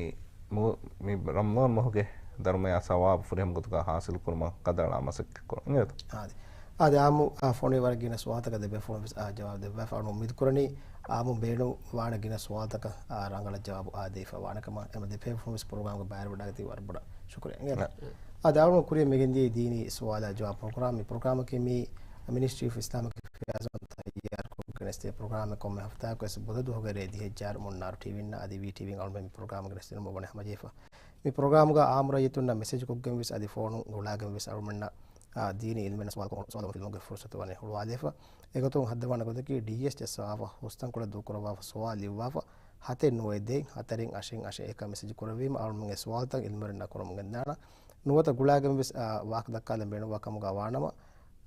މު-، މި ރަމަޟާން މަހުގެ ދަރުމަޔާ ސަވާބު ފުރިހަމަ ގޮތުގަ ހާސިލް ކުރުމަށް ކަނޑައަޅާ މަސައްކަތް ކުރަން އިނގޭތޯ. އާދެ. އާދެ، އާއްމު، އާ، ފޮނުވި ވަރަށް ގިނަ ސުވާލުތަކަށް ދެބޭފުޅުން ވެސް، އާ، ޖަވާބު ދެއްވާފަ. އަޅު އުއްމީދު ކުރަނީ، އާއްމު ބޭނުން ވާނެ ގިނަ ސުވާލުތަކަށް، އާ، ރަނގަޅަށް ޖަވާބު، އާ، ދީފަ ވާނެ ކަމަށް. އެމަ ދެބޭފުޅުން ވެސް ޕްރޮގްރާމްގަ ބައިވެރިވެވަޑައިގަތީ ވަރަށް ބޮޑަށް ޝުކުރިއްޔާ. އާދެ، އަޅު ކުރިއަށް މިގެންދިޔަ ދީނީ ސުވާލާ ޖަވާބު ޕްރޮގްރާމް. މި ޕްރޮގްރާމަކީ މި މިނިސްޓްރީ އޮފް އިސްލާމިކް އެފެއާޒުން ތައްޔާރުކޮށް ގެނެސްދޭ ޕްރޮގްރާމެއް. ކޮންމެ ހަފްތާއަކުވެސް ބުދަ ދުވަހުގެ ރޭ ދިހައެއްޖާރު މުންނާރު ޓީވީންނާ އަދި ވީޓީވީން އަޅުމެން މި ޕްރޮގްރާމް ގެނެސްދިނުމަށް ވަނީ ހަމަޖެހިފަ. މި ޕްރޮގްރާމްގަ އާއްމު ރައްޔިތުންނަށް މެސެޖްކޮށްގެން ވެސް އަދި ފޯނުން ގުޅާގެން ވެސް އަޅުމެންނަށް، އާ، ދީނީ އިލްމެއް ސުވާލު ކޮށް، ސުވާލު އިލްމުގެ ފުރުސަތު ވަނީ ހުޅުވާލެވިފަ. އެގޮތުން ހައްދަވާނެ ގޮތަކީ ޑީއެސް ޖައްސަވާފަ، ހުސްތަންކޮޅެއް ދޫކުރައްވާފަ، ސުވާލު ލިޔުއްވާފަ، ހަތެއް ނުވައެއް ދޭއް ހަތަރެއް އަށެއް އަށެއް އެކަށް މެސެޖް ކުރެއްވީމަ އަޅުމެންގެ ސުވާލުތައް އިލްމުވެރިންނާ ކުރަމުން ގެންދާނަން. ނުވަތަ ގުޅާގެން ވެސް، އާ، ވާހަކަ ދައްކާލަން ބޭނުންވާ ކަމުގަ ވާނަމަ،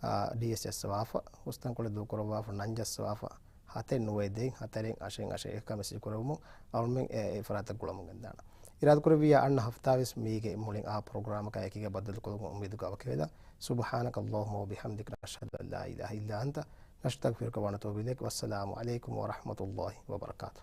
އާ، ޑީއެސް ޖައްސަވާފަ، ހުސްތަންކޮޅެއް ދޫކުރައްވާފަ، ނަން ޖައްސަވާފަ، ހަތެއް ނުވައެއް ދޭއް ހަތަރެއް އަށެއް އަށެއް އެކަށް މެސެޖް ކުރެއްވުމުން އަޅުމެން އެ، އެ ފަރާތަށް ގުޅަމުން ގެންދާނަން. އިރާދަކުރެއްވިއްޔާ އަންނަ ހަފްތާވެސް މީގެ މުޅިން އާ ޕްރޮގްރާމަކާ އެކީގަ ބައްދަލުކޮށްލުމުގެ އުއްމީދުގަ ވަކިވެލަން. سبحانك اللهم وبحمدك، نشهد أن لا إله إلا أنت، نستغفرك ونتوب إليك. والسلام عليكم ورحمة الله وبركاته.